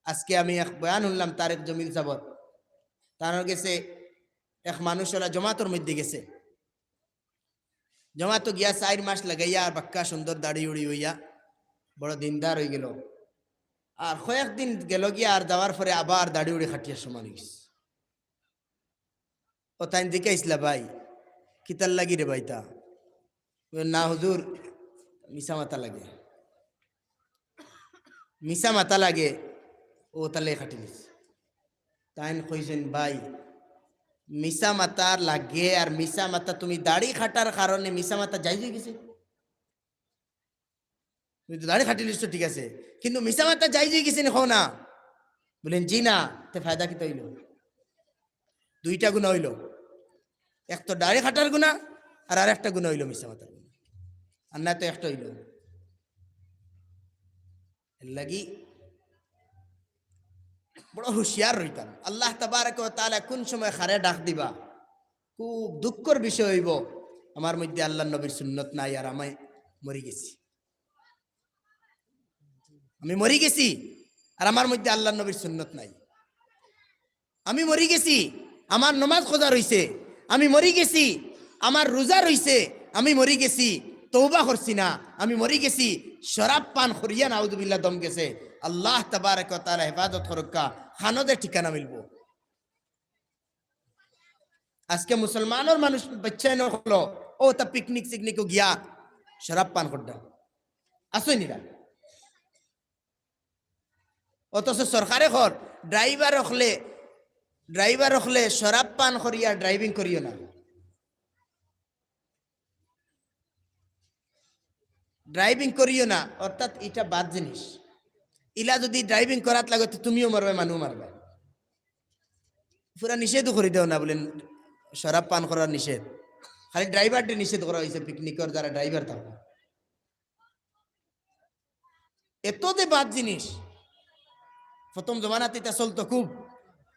আজকে আমি এক বয়ান হুনলাম তারেক জমিল সাবর, তান গেছে এক মানুষ অলা জমাতর মধ্যে গেছে, জমাতো গিয়া চাইর মাস লাগাইয়া আর বাক্কা সুন্দর দাড়ি উড়ি অইয়া বড় দিনদার অইগেলো। আর কয়েকদিন গেলো গিয়া আর যাওয়ার পরে আবার দাড়ি উড়ি কাটিয়া সমান অইগেছে। অউ তাইন জিকাইছলা, "ভাই, কিতার লাগি রে ভাই তা?" বলে, "না হুজুর, মিছা মাতা লাগে।" মিছা মাতা লাগে, অউ তালে কাটিলিছে। তাইন কইছইন, "ভাই, মিছা মাতা লাগে আর মিছা মাতা তুমি দাড়ি কাটার কারণে মিছা মাতা জায়েজ অইগেছে? তুমি তো দাড়ি কাটিলিছো, ঠিক আছে, কিন্তু মিছা মাতা জায়েজ অইগেছে নি, কও না?" বলেন, "জি না।" তে ফায়দা কিতা অইলো? দুইটা গুনাহ অইলো, এক তো দাড়ি কাটার গুনাহ, আর আরেকটা গুনাহ অইলো মিছা মাতার গুনাহ। আর না তো একটা অইলো। এরলাগি বড় হুঁশিয়ার রইতাম। আল্লাহ তাবারাকা ওয়া তাআলা কুন সময় কারে ডাক দিবা, খুব দুঃখর বিষয় অইবো, আমার মধ্যে আল্লাহর নবীর সুন্নত নাই, আর আমি মরি গেছি। আমি মরি গেছি, আর আমার মধ্যে আল্লাহর নবীর সুন্নত নাই। আমি মরি গেছি, আমার নমাজ কাজা রইছে। আমি মরি গেছি, আমার রোজা রইছে। আমি মরি গেছি, তওবা করছি না। আমি মরি গেছি, শরাব পান করিয়া নাউজুবিল্লাহ দম গেছে। আল্লাহ তাবারাকা ওয়া তাআলা হেফাজত করউক্কা, কানো যে ঠিকানা মিলবো। আজকে মুসলমানর মানুষ বাচ্চাইন অকল, অউ তা পিকনিক সিকনিকো গিয়া শরাব পান কররা। আছইন ইরা। অথচ সরকারে কর, ড্রাইভার অকলে, ড্রাইভার অকলে শরাব পান করিয়া ড্রাইভিং করিও না। ড্রাইভিং করিও না, অর্থাৎ ইটা বাদ জিনিস। ইলা যুদি ড্রাইভিং করাত লাগে, তে তুমিও মরবায়, মানুও মারবায়। পুরা নিষেধও করি দেও না, বুলেন শরাব পান করার নিষেধ। খালি ড্রাইভাররে নিষেধ করা অইছে, পিকনিকর যারা ড্রাইভার থাকবা। এত যে বাদ জিনিস, প্রথম জমানাত ইতা চলতো খুব,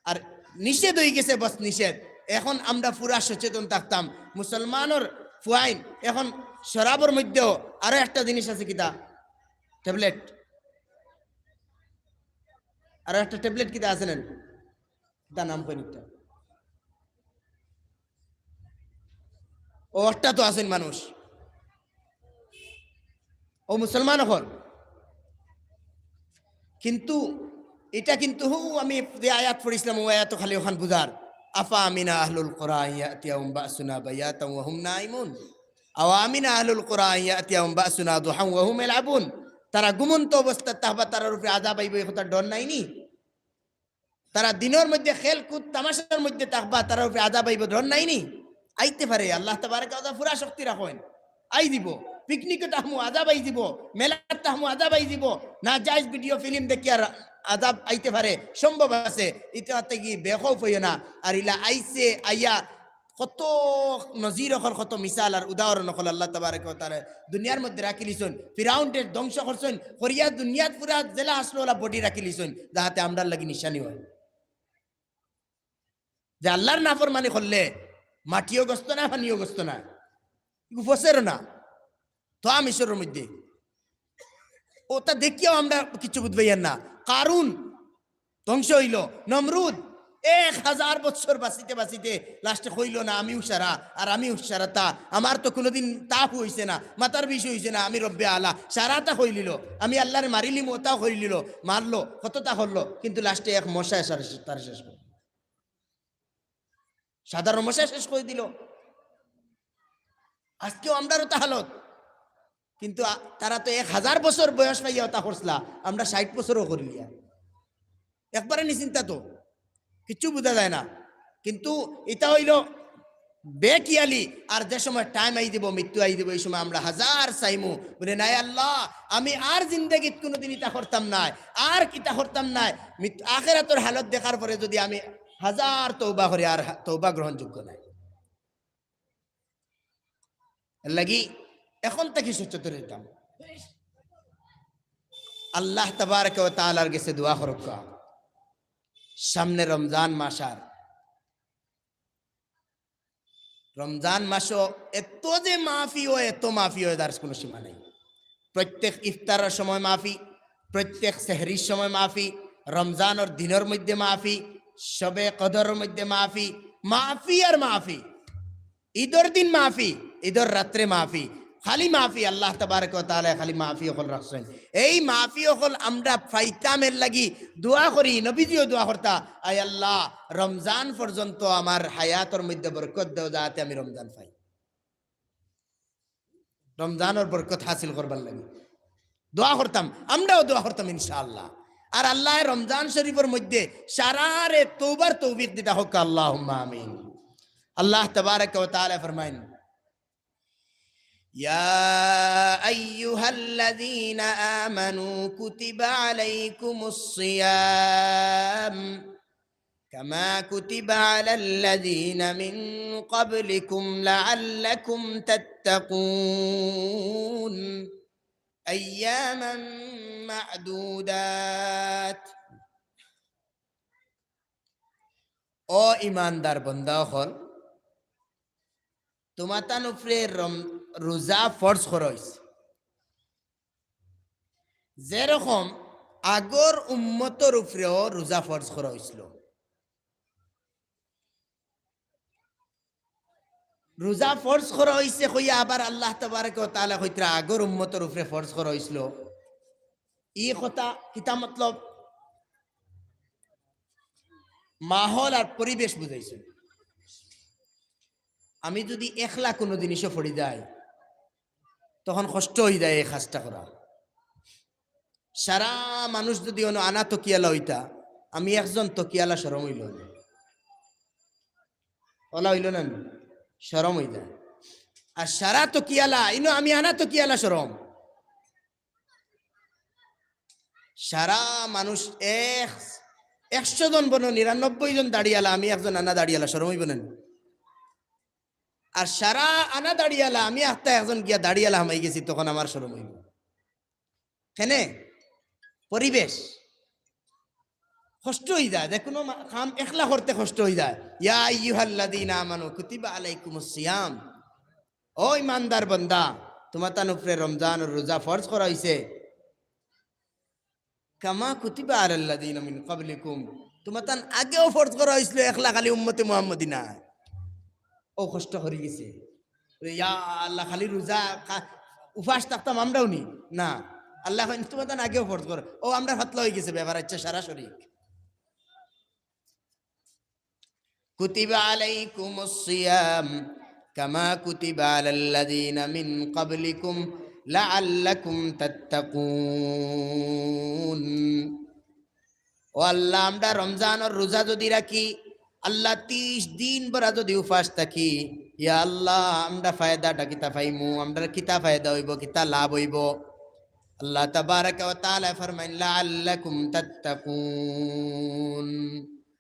আর নিষেধ অইগেছে, বাস নিষেধ। এখন আমরা পুরা সচেতন থাকতাম। মুসলমানর ফুয়াইন, এখন শরাবর মধ্যেও আরো একটা জিনিস আছে, কিতা? ট্যাবলেট। আরো একটা ট্যাবলেট কিতা আছে না? কিতা নাম কইন একটা? ও, অট্টা তো আছইন মানুষ, ও মুসলমান অকল। কিন্তু ইটা কিন্তু হউ আমি যে আয়াত পড়ছিলাম, ও আয়াত খালি অখান বুঝার। আফা আমিনা আহলুল কুরা আন ইয়াতিয়াহুম বাসুনা বায়াতান ওয়া হুম নাইমুন। আও আমিনা আহলুল কুরা আন ইয়াতিয়াহুম বাসুনা দুহান ওয়া হুম ইয়ালআবুন। তারা ঘুমন্ত অবস্থাত থাকবা, তারার উপরে আযাব আইবো, ই কথার ডর নাই নি? তারা দিনর মধ্যে খেল কুদ তামাশার মধ্যে থাকবা, তারার উপরে আযাব আইবো, ডর নাই নি? আইতে পারে, আল্লাহ তাবারাকা ওয়া তাআলা পুরা শক্তি রাখইন, আই দিবো। পিকনিকো থাকমু, আযাব আই দিবো। মেলাত থাকমু, আযাব আই দিবো। নাজায়েজ ভিডিও ফিল্ম দেখিয়া আযাব আইতে পারে, সম্ভব আছে। ইতাতে কি বেখৌফ অইও না। আর ইলা আইছে, আইয়া কত নজির অকল, কত মিসাল আর উদাহরণ অকল আল্লাহ তাবারাকা ওয়া তাআলা দুনিয়ার মধ্যে রাখিলিছইন। ফিরাউনরে ধ্বংস করছইন, করিয়া দুনিয়াত পুরা জেলা আসলো ওলা বডি রাখিলিছইন, যাহাতে আমরার লাগি নিশানি অয়। যে আল্লাহর নাফরমানি করলে মাটিও গছতো না, পানিও গছতো না, ইগু ফসেরও না। তো মিশরর মধ্যে ওটা দেখিয়াও আমরা কিছু বুঝবাইয়ার না। কারুন ধ্বংস অইলো, নমরুদ এক হাজার বছর বাঁচিতে বাঁচিতে লাস্টে কইলো, "না, আমিও সারা, আর আমিও সারা তা, আমার তো কোনোদিন তাপ অইছে না, মাথার বিষ অইছে না, আমি রব্বে আলা।" সারাটা কইলিলো, "আমি আল্লাহরে মারিলিমু", ওটাও কইলিলো, মারলো, কতটা করলো, কিন্তু লাস্টে এক মশায় সারা তার শেষ করলো। সাধারণ মশায় শেষ করি দিলো। আজকেও আমরারও তা হালত। কিন্তু আ-, তারা তো এক হাজার বছর বয়স পাইয়া ওটা করছলা, আমরা ষাইট বছরও করিলিয়ার। একবারে নিশ্চিন্তা তো, কিচ্ছু বুঝা যায় না। কিন্তু ইটা অইলো বেখিয়ালি, আর যে সময় টাইম আই দিবো, মৃত্যু আই দিবো, ই সময় আমরা হাজার চাইমু, বলে, "নাই আল্লাহ, আমি আর জিন্দেগিত কোনোদিন ইটা করতাম নায়, আর কিতা করতাম নায়।" মৃত্যু, আখেরাতর হালত দেখার পরে যদি আমি হাজার তওবা করি, আর হা-, তওবা গ্রহণযোগ্য নায়। এর লাগি এখন থাকি সচেতন অইতাম। আল্লাহ তাবারাকা ওয়া তাআলার গেছে দোয়া করউক্কা। সামনে রমজান মাস, আর রমজান মাসও এত যে মাফি অয়, এত মাফি অয়, যার কোনো সীমা নাই। প্রত্যেক ইফতারর সময় মাফি, প্রত্যেক সেহরির সময় মাফি, রমজানর দিনর মধ্যে মাফি, শবে কদরর মধ্যে মাফি, মাফি আর মাফি। ঈদর দিন মাফি, ঈদর রাত্রে মাফি, খালি মাফি। আল্লাহ তাবারাকা ওয়া তাআলায় খালি মাফি অকল রাখছইন। এই মাফি অকল আমরা পাইতাম, এর লাগি দোয়া করি, নবীজিও দোয়া করতা, "আয় আল্লাহ, রমজান পর্যন্ত আমার হায়াতর মধ্যে বরকত দেও, যাতে আমি রমজান পাই।" রমজানর বরকত হাসিল করবার লাগি দোয়া করতাম, আমরাও দোয়া করতাম ইনশাআল্লাহ। আর আল্লায় রমজান শরীফর মধ্যে সারারে তওবার তৌফিক দিতা হউক্কা, আল্লাহুম্মা আমিন। আল্লাহ তাবারাকা ওয়া তাআলা ফরমাইন, يا أيها الذين آمنوا كتب عليكم الصيام كما كتب على الذين من قبلكم لعلكم تتقون أياما معدودات। ও ইমানদার বন্দা অকল, তুমাতান উপরে রম-, রোজা ফরজ করা অইছে। যেরকম আগর উম্মতর উপরেও রোজা ফরজ করা অইছিল। রোজা ফরজ করা অইছে কইয়া আবার আল্লাহ তাবারাকা ওয়া তাআলা কইতরা আগর উম্মতর উপরে ফরজ করা অইছিল। ই কথা কিতা মতলব? মাহল আর পরিবেশ বুঝাইছে। আমি যদি একলা কোনো জিনিসও পড়ি যাই, তখন কষ্ট অই যায় এই কাজটা করা। সারা মানুষ যদি অনো আনা তকিয়ালা অইতা, আমি একজন তকিয়ালা শরম অইলো না। অলা অইলো না নি? শরম অই যায়। আর সারা তকিয়ালা, ইনো আমি আনা তকিয়ালা শরম। সারা মানুষ এক, একশো জন বনো নিরানব্বই জন দাড়িয়ালা, আমি একজন আনা দাড়িয়ালা, শরম অইবো না নি? আর সারা আনা দাড়িআলা, আমি আখতা একজন গিয়া দাড়িআলা হামাই গেছি, তখন আমার শরম অইবো। কেনে? পরিবেশ কষ্ট অই যায়, যে কুনু মা-, কাম একলা করতে কষ্ট অই যায়। ইয়া আইয়ুহাল্লাযীনা আমানু কুতিবা আলাইকুমুস সিয়াম, ও ইমানদার বান্দা, তুমাতান উপরে রমজানর রোজা ফরজ করা অইছে। কামা কুতিবা আলাল্লাযীনা মিন ক্বাবলিকুম, তুমাতান আগেও ফরজ করা অইছিল, একলা খালি উম্মতে মুহাম্মদী না। ও কষ্ট করি গেছে। ইয়া আল্লাহ, খালি রোজা কা-, উপাস থাকতাম আমরাও নি? না। আল্লায় কইন, "তুমাতান আগেও ফরজ কর।" ও, আমরা ফাতলা অই গেছে ব্যাপার, আচ্ছা, সারা শরিক। কুতিবা আলাইকুমুস সিয়াম কামা কুতিবা আলাল্লাযীনা মিন ক্বাবলিকুম লাআল্লাকুম তাত্তাকুন। ও আল্লাহ, আমরা রমজানর রোজা যুদি রাখি, আল্লাহ, ত্রিশ দিন ভরা যুদি উপাস থাকি, ইয়া আল্লাহ, আমরা ফায়দাটা কিতা পাইমু? আমরার কিতা ফায়দা অইবো, কিতা লাভ অইবো? আল্লাহ তাবারাকা ওয়া তাআলায় ফরমাইন, "লাআল্লাকুম তাত্তাকুন।"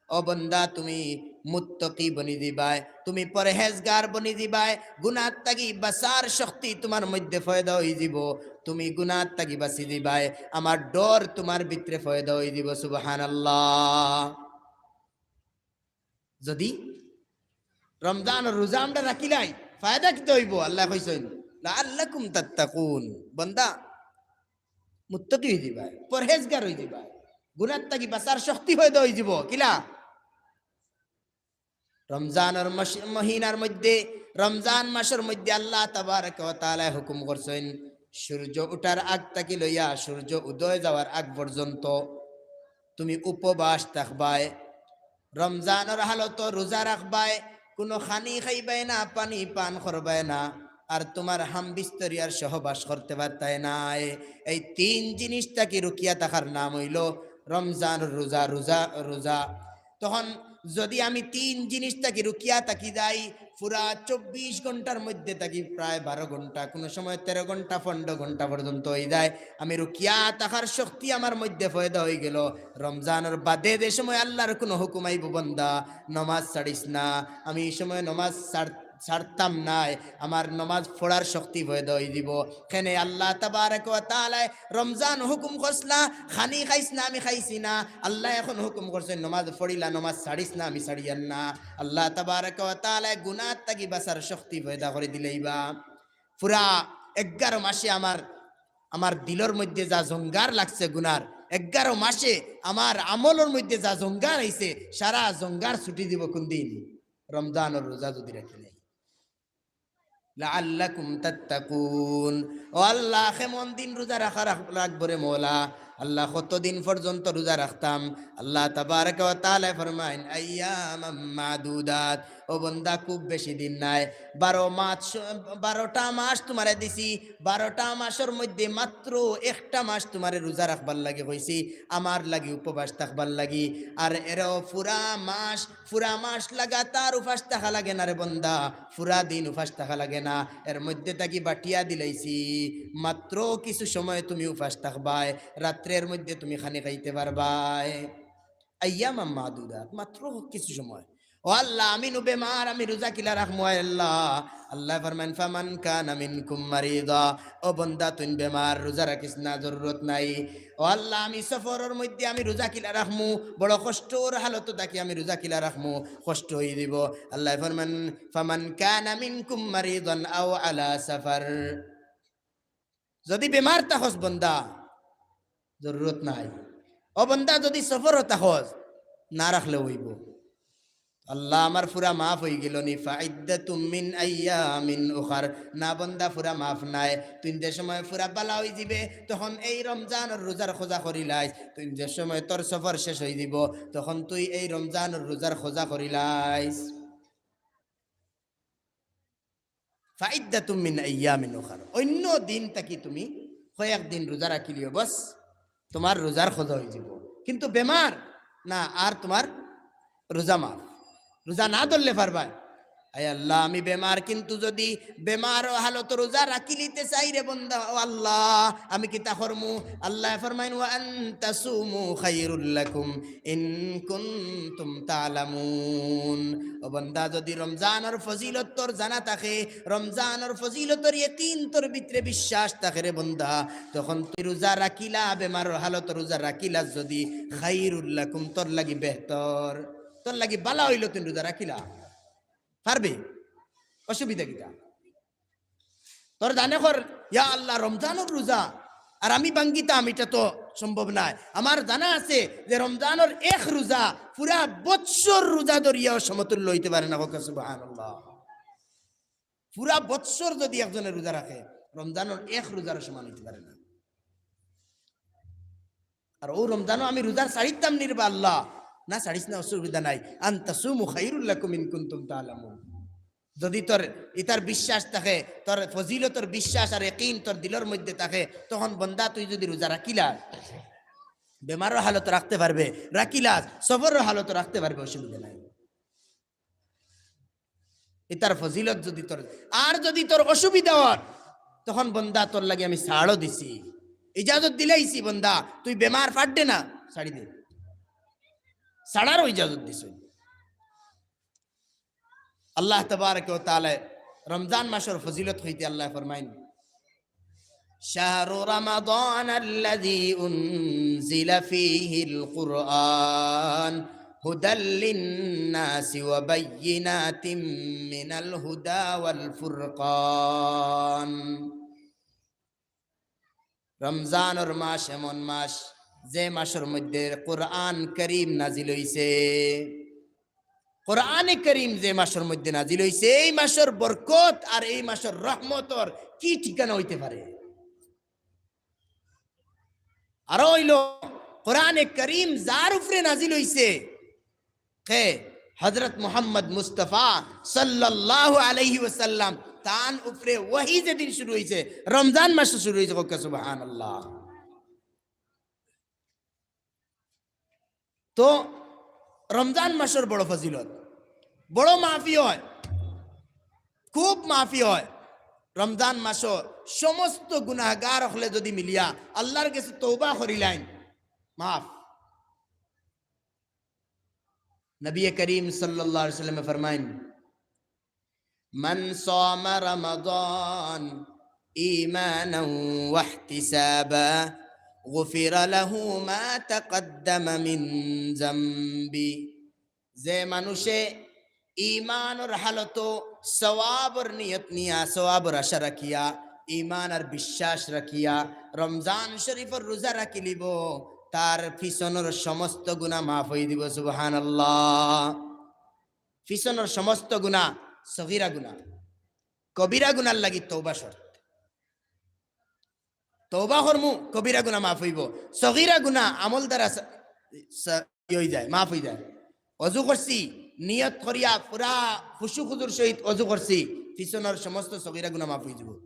ও বন্দা, তুমি মুত্তাকি বনি যিবায়, তুমি পরহেজগার বনি যিবায়, গুনাহ থাকি বাচার শক্তি তুমার মধ্যে পয়দা অই যিবো, তুমি গুনাহ থাকি বাচি যিবায়, আমার ডর তুমার ভিতরে পয়দা অই যিবো। সুবহানাল্লাহ। যুদি রমজানর রোজা আমরা রাখিলাই, ফায়দা কিতা অইবো? আল্লায় কইছইন, "লাআল্লাকুম তাত্তাকুন।" বন্দা, মুত্তাকি অই যিবায়, পরহেজগার অই যিবায়, গুনাহ থাকি বাচার শক্তি পয়দা অই যিবো। কিলা? রমজানর মাস-, মহিনার মধ্যে, রমজান মাসর মধ্যে আল্লাহ তাবারাকা ওয়া তাআলায় হুকুম করছইন, সূর্য উঠার আগ থাকি লইয়া সূর্য উদয় যাওয়ার আগ পর্যন্ত তুমি উপবাস থাকবায়। রমজানর হালতো রোজা রাখবায়, কুনু খানি খাইবায় না, পানি পান করবায় না, আর তুমার হামবিস্তরি আর সহবাস করতে পারতায় নায়। এই তিন জিনিস থাকি রুকিয়া থাকার নাম অইলো রমজানর রোজা, রোজা, রোজা। তখন যুদি আমি তিন জিনিস থাকি রুকিয়া থাকি যাই, পুরা চব্বিশ ঘন্টার মধ্যে থাকি প্রায় বারো ঘন্টা, কুনু সময় তেরো ঘন্টা, পনরো ঘন্টা পর্যন্ত অই যায়, আমি রুকিয়া থাকার শক্তি আমার মধ্যে পয়দা অই গেলো। রমজানর বাদে যে সময় আল্লার কুনু হুকুম আইবো, "বন্দা, নমাজ ছাড়িস না", আমি ই সময় নমাজ ছাড়-, ছাড়তাম নায়, আমার নমাজ পড়ার শক্তি পয়দা অই যিবো। কেনে? আল্লাহ তাবারাকা ওয়া তাআলায় রমজান হুকুম করছলা, খানি খাইস না, আমি খাইছি না। আল্লায় অখন হুকুম করছইন, নমাজ পড়িলা, নমাজ ছাড়িস না, আমি ছাড়িয়ার না। আল্লাহ তাবারাকা ওয়া তাআলায় গুনাহ থাকি বাচার শক্তি পয়দা করি দিলাইবা। পুরা এগারো মাসে আমার, আমার দিলর মধ্যে যা জঙ্গার লাগছে গুনার, এগারো মাসে আমার আমলর মধ্যে যা জঙ্গার অইছে, সারা জঙ্গার ছুটি দিবো। কুন দিন? রমজানর রোজা যুদি রাখিলাই। লাআল্লাকুম তাত্তাকুন। ও আল্লাহ, কেমন দিন রোজা রাখা রাখ-, রাখবো রে মওলা? আল্লাহ, কতদিন পর্যন্ত রোজা রাখতাম? আল্লাহ তাবারাকা ওয়া তাআলায় ফরমাইন, "আইয়ামাম মাদুদাত।" ও বন্দা, খুব বেশি দিন নায়, বারো মাস, বারোটা মাস তুমারে দিছি, বারোটা মাসর মধ্যে মাত্র একটা মাস তুমারে রোজা রাখবার লাগি কইছি, আমার লাগি উপবাস থাকবার লাগি। আর এরও পুরা মাস, পুরা মাস লাগাতার উপাস থাকা লাগে না রে বন্দা, পুরা দিন উপাস থাকা লাগে না। এর মধ্যে থাকি বাটিয়া দিলাইছি, মাত্র কিছু সময় তুমি উপাস থাকবায়, রাত্রের মধ্যে তুমি খানি খাইতে পারবায়। আইয়ামাম মাদুদাত, মাত্র কিছু সময়। ও আল্লাহ, আমি নু বেমার, আমি রোজা কিলা রাখমু, আয় আল্লাহ? আল্লায় ফরমাইন, "ফামান কানা মিনকুম মারিদা।" ও বন্দা, তুই বেমার, রোজা রাখিস না, জরুরত নাই। ও আল্লাহ, আমি সফরর মধ্যে আমি রোজা কিলা রাখমু, বড় কষ্টর হালত থাকি আমি রোজা কিলা রাখমু, কষ্ট অই যিবো। আল্লায় ফরমাইন, "ফামান কানা মিনকুম মারিদান আও আলা সাফার।" যুদি বেমার থাকস বন্দা, জরুরত নাই। ও বন্দা, যুদি সফরো থাকস, না রাখলেও অইবো। আল্লাহ, আমার পুরা মাফ অই গেলো নি, ফাইদ্দাতুম মিন আইয়ামিন উখার। না বন্দা, পুরা মাফ নায়। তুই যে সময় পুরা বালা অই যিবে, তখন এই রমজানর রোজার খোজা করিলাইস। তুই যে সময় তোর সফর শেষ অই যিবো, তখন তুই এই রমজানর রোজার খোজা করিলাইস। ফাইদ্দাতুম মিন আইয়ামিন উখার, অইন্য দিন থাকি তুমি কয়েক দিন রোজা রাখিলিও, বস, তুমার রোজার খোজা অই যিবো। কিন্তু বেমার না, আর তুমার রোজা মাফ, রোজা না ধরলে পারবায়। আয় আল্লাহ, আমি বেমার, কিন্তু যুদি বেমার হালতো রোজা রাখিলিতে চাই রে বন্দা, ও আল্লাহ, আমি কিতা করমু? আল্লায় ফরমাইন, "ওয়া আন তাসুমু খায়রুল লাকুম ইন কুনতুম তা'লামুন।" ও বন্দা, যুদি রমজানর ফজিলত তোর জানা থাকে, রমজানর ফজিলতর ইয়াকিন তোর ভিতরে বিশ্বাস থাকে রে বন্দা, তখন তুই রোজা রাখিলা, বেমারর হালতো রোজা রাখিলা যুদি, খায়রুল লাকুম, তোর লাগি বেহতর, তোর লাগি বালা অইলো তুই রোজা রাখিলা। পারবে? অসুবিধা কিতা? তোর জানে কর, ইয়া আল্লাহ, রমজানর রোজা, আর আমি ভাঙ্গিতাম, ইটা তো সম্ভব নায়। আমার জানা আছে যে রমজানর এক রোজা পুরা বৎসর রোজা ধরিয়াও সমতুল্য অইতে পারে না। কউক্কা সুবহানাল্লাহ। পুরা বৎসর যুদি একজনে রোজা রাখে, রমজানর এক রোজার সমান অইতে পারে না। আর অউ রমজানো আমি রোজার ছাড়িতাম নি রে বা আল্লাহ। না, ছাড়িস না, অসুবিধা নাই। আন তাসুমু খায়রুল লাকুম ইন কুনতুম তা'লামুন। যুদি তোর ইতার বিশ্বাস থাকে, তোর ফজিলতর বিশ্বাস আর ইয়াকিন তোর দিলর মধ্যে থাকে, তখন বন্দা তুই যুদি রোজা রাখিলাস, বেমারর হালতো রাখতে পারবে, রাখিলাস, সফরর হালতো রাখতে পারবে, অসুবিধা নাই। ইতার ফজিলত যুদি তোর, আর যুদি তোর অসুবিধা অর, তখন বন্দা তোর লাগি আমি ছাড়ও দিছি, ইজাজত দিলাইছি, বন্দা তুই বেমার পারবে না, ছাড়ি দে, ছাড়ারও ইজাজত দিছি। আল্লাহ তাবারাকা ওয়া তাআলা রমজান মাসর ফজিলত অইতে আল্লায় ফরমাইন, شهر رمضان الذي أنزل فيه القرآن هدى للناس وبينات من الهدى والفرقان। রমজানর মাস এমন মাস, যে মাসর মধ্যে কোরআন করিম নাজিল অইছে। কোরআনে করিম যে মাসর মধ্যে নাজিল অইছে, এই মাসর বরকত আর এই মাসর রহমতর কি ঠিকানা অইতে পারে? আরো অইলো, কোরআনে করিম যার উপরে নাজিল অইছে, কে? হযরত মুহাম্মদ মুস্তাফা সাল্লাল্লাহু আলাইহি ওয়াসাল্লাম, তান উপরে ওহী যেদিন শুরু অইছে, রমজান মাসো শুরু অইছে, কউক্কা সুবহানাল্লাহ। তো রমজান মাসর বড় ফজিলত, বড় মাফি অয়, খুব মাফি অয়। রমজান মাসো সমস্ত গুনাহগার অকলে যুদি মিলিয়া আল্লার গেছে তওবা করিলাইন, মাফ। নবী করিম সাল্লাল্লাহু আলাইহি ওয়াসাল্লামে ফরমাইন, من صام رمضان إيمانا واحتسابا غفر له ما تقدم من ذنبه। যে মানুষে ইমানর হালতো সওয়াবর নিয়ত নিয়া, সওয়াবর আশা রাখিয়া, ইমান আর বিশ্বাস রাখিয়া রমজান শরীফর রোজা রাখিলিবো, তার পিছনর সমস্ত গুনাহ মাফ অই দিবো। সুবহানাল্লাহ। পিছনর সমস্ত গুনাহ, সগীরা গুনাহ, কবিরা গুনার লাগি তওবা শর্ত। তওবা করমু, কবিরা গুনাহ মাফ অইবো, সগীরা গুনাহ আমল দ্বারা স-, স-, ই অই যায়, মাফ অই যায়। অজু করছি, নিয়ত করিয়া পুরা খুশু খুজুর সহিত অজু করছি, পিছনর সমস্ত সগীরা গুনাহ মাফ অই যিবো।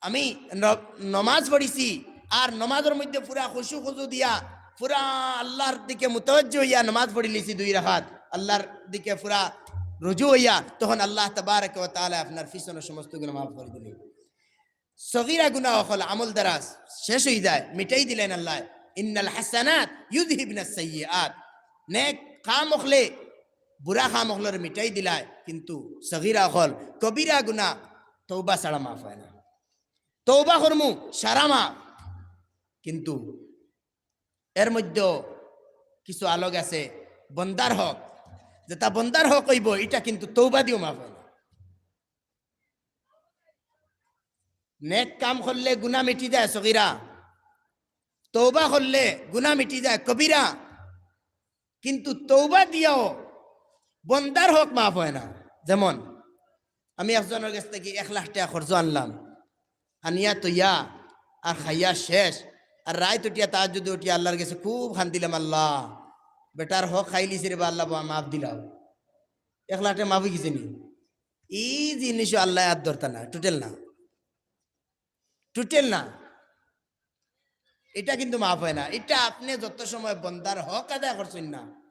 আমি ন-, নমাজ পড়ছি, আর নমাজর মধ্যে পুরা খুশু খুজু দিয়া পুরা আল্লার দিকে মুতাওয়াজ্জি অইয়া নমাজ পড়িলিছি দুই রাকাত, আল্লার দিকে পুরা রুজু অইয়া, তখন আল্লাহ তাবারাকা ওয়া তাআলা আপনার পিছনর সমস্ত গুনাহ মাফ করি দিলে। সগীরা গুনাহ অকল আমল দ্বারা শেষ অই যায়, মিটাই দিলাইন আল্লায়। ইন্নাল হাসানাত ইউযহিবনাস সাইয়্যিআত, নেক কাম অকলে বুরা কাম অকলরে মিটাই দিলায়, কিন্তু সগীরা অকল, কবিরা গুনাহ তওবা ছাড়া মাফ অয় না। তওবা করমু সারা মাফ, কিন্তু এর মধ্যেও কিছু আলগ আছে, বন্দার হক, যেটা বন্দার হক অইবো, ইটা কিন্তু তওবা দিও মাফ অয় না। নেক কাম করলে গুনাহ মিটি যায় সগীরা, তওবা করলে গুনাহ মিটি যায় কবিরা, কিন্তু তওবা দিয়াও বন্দার হক মাফ অয় না। যেমন আমি একজনর গেছ থাকি এক লাখ টেকা কর্জ আনলাম, আনিয়া থইয়া আর খাইয়া শেষ, আর রাইত উঠিয়া তাহাজ্জুদে উঠিয়া আল্লার গেছে খুব কান্দিলাম, "আল্লাহ, বেটার হক খাইলিছি রে বা আল্লাহ, বা মাফ দিলাও।" এক লাখ টেকা মাফ অই গেছে নি? ই জিনিসও আল্লায় আর ধরতা না, টুটেল না, টুটেল না। ইটা কিন্তু মাফ অয় না। ইটা আপনে যত সময় বন্দার হক আদায় করছইন না,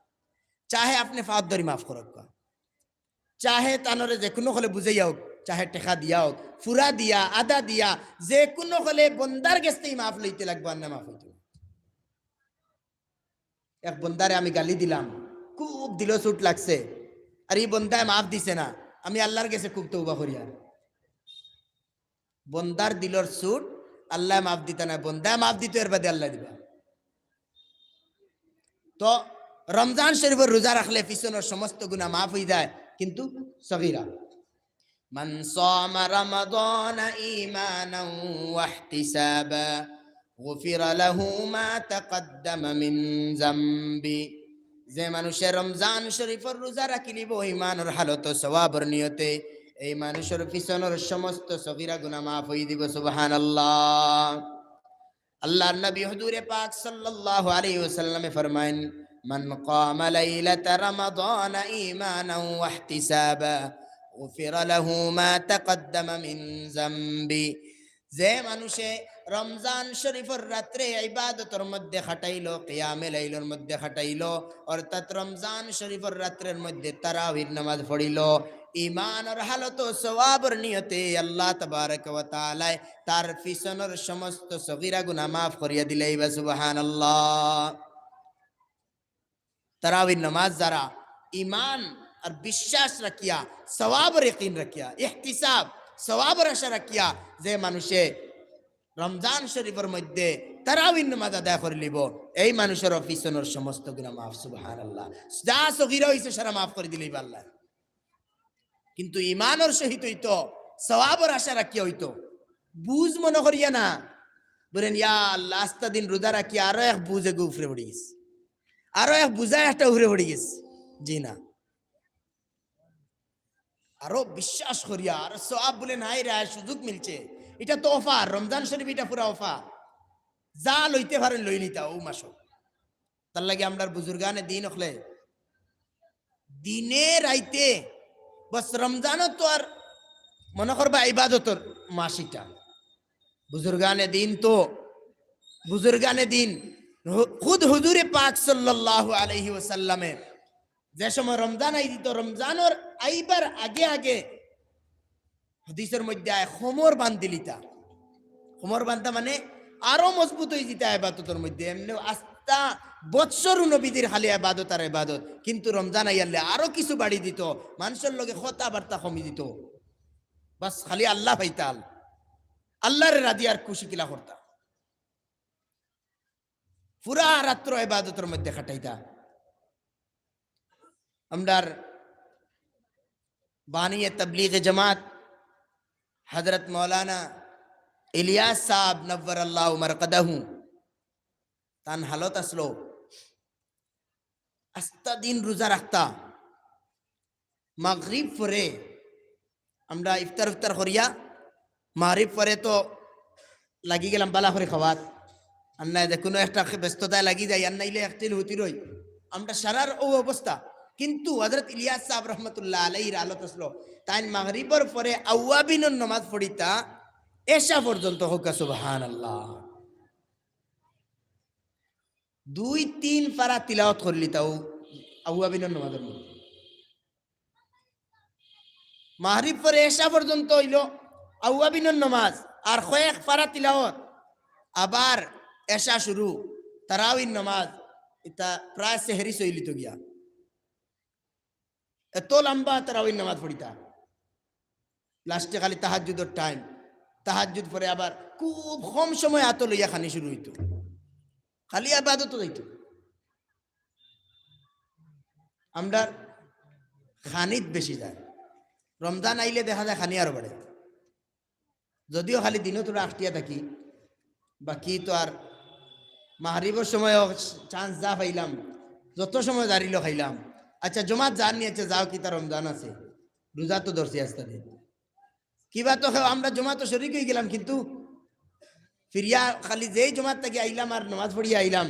চাহে আপনে পাওত ধরি মাফ করউক্কা। চাহে তানরে যে কুনু হকলে বুঝাইয়া অউক, চাহে টেকা দিয়া অউক, ফুরা দিয়া, আদা দিয়া, যে কুনু হকলে বন্দার গেছ থাকি মাফ লইতে লাগবো, আর না মাফ অইতো না। এক বন্দারে আমি গালি দিলাম, খুব দিলো চুট লাগছে, আর ই বন্দায় মাফ দিছে না, আমি আল্লার গেছে খুব তওবা করিয়ার। বন্দার দিলর চুট আল্লায় মাফ দিতা নায়, বন্দায় মাফ দিতো, এর বাদে আল্লায় দিবা। তো রমজান শরিফর রোজা রাখলে পিছনর সমস্ত গুনা মাফ অইযায়, কিন্তু সগীরা। من صام رمضان إيمانا واحتسابا غفر له ما تقدم من ذنبه। যে মানুষে রমজান শরিফর রোজা রাখিলিবো ইমানর হালতো সওয়াবর নিয়তে, এই মানুষর পিছনর সমস্ত সগীরা গুনা মাফ অইযিবো। সুবহানাল্লাহ। আল্লার নবী হুজুরে পাক সাল্লাল্লাহু আলাইহি ওয়াসাল্লামে ফরমাইন, من قام ليلة رمضان إيمانا واحتسابا غفر له ما تقدم من ذنبه। যে মানুষে রমজান শরিফর রাত্রে ইবাদতর মধ্যে কাটাইলো, কিয়ামে লাইলর মধ্যে কাটাইলো, অর্থাৎ রমজান শরিফর রাত্রের মধ্যে তারাবির নামাজ পড়িলো, ইমানর হালতো সওয়াবর নিয়তে আল্লাহ তাবারাকা ওয়া তাআলায় তার পিছনর সমস্ত সগীরা গুনা মাফ করিয়া দিলাইবা। সুবহানাল্লাহ। তারাবির নামাজ যারা ইমান আর বিশ্বাস রাখিয়া, সওয়াবর ইয়াকিন রাখিয়া, ইহতিসাব, সওয়াবর আশা রাখিয়া যে মানুষে রমজান শরিফর মধ্যে তারাবির নামাজ আদায় করিলিবো, এই মানুষর পিছনর সমস্ত গুনা মাফ। সুবহানাল্লাহ। যা সগীরা অইছে সারা মাফ করি দিলাইবা আল্লায়। কিন্তু ইমানর সহিত অইতো, সওয়াবর আশা রাখিয়া অইতো। বুঝ মনো করিয়া না, বলেন, "ইয়া আল্লাহ, আস্তা দিন রোজা রাখিয়া আরো এক বুঝ এগু উপরে পড়ি গেছে, আরো এক বুঝা একটা উপরে পড়ি গেছে।" জি না, আরো বিশ্বাস করিয়া, আরো সওয়াব বলে নাই রে, সুযোগ মিলছে। ইটা তো offer, রমজান শরিফ ইটা পুরা offer। যা লইতে পারেন লইলিতা অউ মাসো। তার লাগি আমরার বুজুর্গানে দিন অকলে দিনে রাইতে, বস রমজানো তো আর মনো করবা ইবাদতর মাস ইটা। বুজুর্গানে দিন তো, বুজুর্গানে দিন, হু-, খুদ হুজুরে পাক সাল্লাল্লাহু আলাইহি ওয়াসাল্লামে যে সময় রমজান আইযিতো, রমজানর আইবার আগে আগে হাদিসর মধ্যে আয়, কোমর বান্ধিলিতা। কোমর বান্ধা মানে আরো মজবুত অইযিতা ইবাদতর মধ্যে। এমনে আস্তা বৎসরও নবীজির খালি ইবাদত আর ইবাদত, কিন্তু রমজান আইয়ারলে আরো কিছু বাড়ি দিতো, মানষর লগে কথাবার্তা কমি দিতো, বাস খালি আল্লাহ পাইতাল, আল্লাহরে রাজি আর খুশি কিলা করতা। পুরা রাত্র ইবাদতর মধ্যে কাটাইতা। আমরার বানিয়ে তবলিগে জামাত হযরত মাওলানা ইলিয়াস সাহেব নব্বরাল্লাহু মারকাদাহু, তান হালত আছলো, আস্তা দিন রোজা রাখতা, মাগরিব পরে আমরা ইফতার উফতার করিয়া, মাগরিব পরে তো লাগি গেলাম বালা করি খাওয়াত। আর না যে কুনু একটা ব্যস্ততায় লাগি যাই, আর নাইলে একটিল হুতি রই। আমরা সারার অউ অবস্থা। কিন্তু হযরত ইলিয়াস সাহেব রহমতুল্লাহ আলাইহির হালত আছলো, তাইন মাগরিবর পরে আউয়াবিনর নামাজ পড়িতা এশা পর্যন্ত। কউক্কা সুবহানাল্লাহ। দুই তিন পারা তিলাওয়াত করিলিতা অউ আউয়াবিনর নামাজর মধ্যে। মাগরিব পরে এশা পর্যন্ত অইলো আউয়াবিনর নামাজ, আর কয়েক পারা তিলাওয়াত, আবার এশা শুরু, তারাবির নামাজ, ইতা প্রায় সেহরি চইলিতো গিয়া। এত লম্বা তারাবির নামাজ পড়িতা। লাস্টে খালি তাহাজ্জুদর টাইম, তাহাজ্জুদ পরে আবার খুব কম সময় আতো লইয়া খানি শুরু অইতো, খালি ইবাদতো যাইতো। আমরার খানিত বেশি যায়। রমজান আইলে দেখা যায় খানি আরো বাড়ে। যদিও খালি দিনো থুড়া আখটিয়া থাকি, বাকি তো আর মাগরিবর সময়ও চান্স যা পাইলাম, যত সময় জারিলো খাইলাম। আচ্ছা, জমাত যার নি, আচ্ছা, যাও, কিতা রমজান আছে, রোজা তো ধরছি আস্তা দিন। কিবা তো আমরা জমাতো শরিক অইগেলাম, কিন্তু ফিরিয়া খালি যেই জমাত থাকি আইলাম আর নামাজ পড়িয়া আইলাম,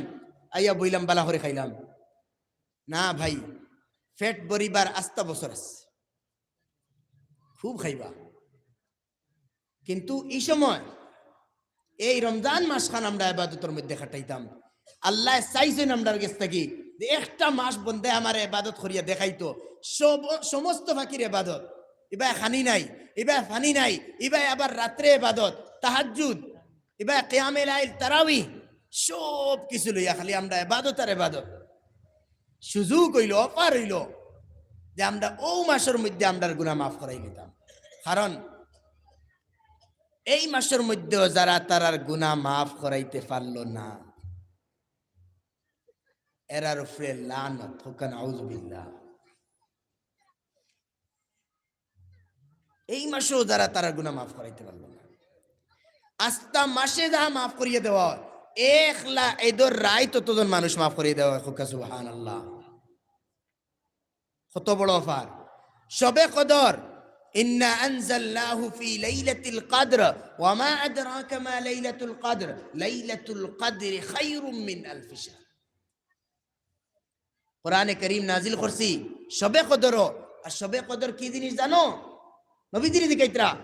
আইয়া বইলাম, বালা করি খাইলাম। না ভাই, পেট ভরিবার আস্তা বছর আছে, খুব খাইবা। কিন্তু ই সময়, এই রমজান মাসখান আমরা ইবাদতর মধ্যে কাটাইতাম। আল্লায় চাইছইন আমরার গেছ থাকি, যে একটা মাস বন্দায় আমারে ইবাদত করিয়া দেখাইতো, সব, সমস্ত ফাকির ইবাদত, ইবায় খানি নাই, ইবায় পানি নাই, ইবায় আবার রাত্রে ইবাদত, তাহাজ্জুদ, ইবায় কিয়ামে লাইল, তারাবি, সব কিছু লইয়া খালি আমরা ইবাদত আর ইবাদত। সুযোগ অইলো, offer অইলো যে আমরা অউ মাসর মধ্যে আমরার গুনাহ মাফ করাই নিতাম। কারণ এই মাসর মধ্যেও যারা তারার গুনাহ মাফ করাইতে পারলো না, এরার উপরে লানত হোক, নাউজুবিল্লাহ। এই মাসেও যারা তারার গুনাহ মাফ করাইতে পারলো না, আস্তা মাসে যা মাফ করিয়া দেওয়া হয়, একলা ঈদর রাইত ততজন মানুষ মাফ করিয়া দেওয়া হয়। হোক সুবহানাল্লাহ। কত বড় offer। শবে কদর, "ইন্না আনজালনাহু ফি লাইলাতিল কদর, ওয়া মা আদরাকা মা লাইলাতুল কদর, লাইলাতুল কদরি খায়রুম মিন আলফি শাহর।" কোরআনে করিম নাজিল করছি শবে কদরও। আর শবে কদর কি জিনিস জানো? নবীজিরে জিকাইতরা।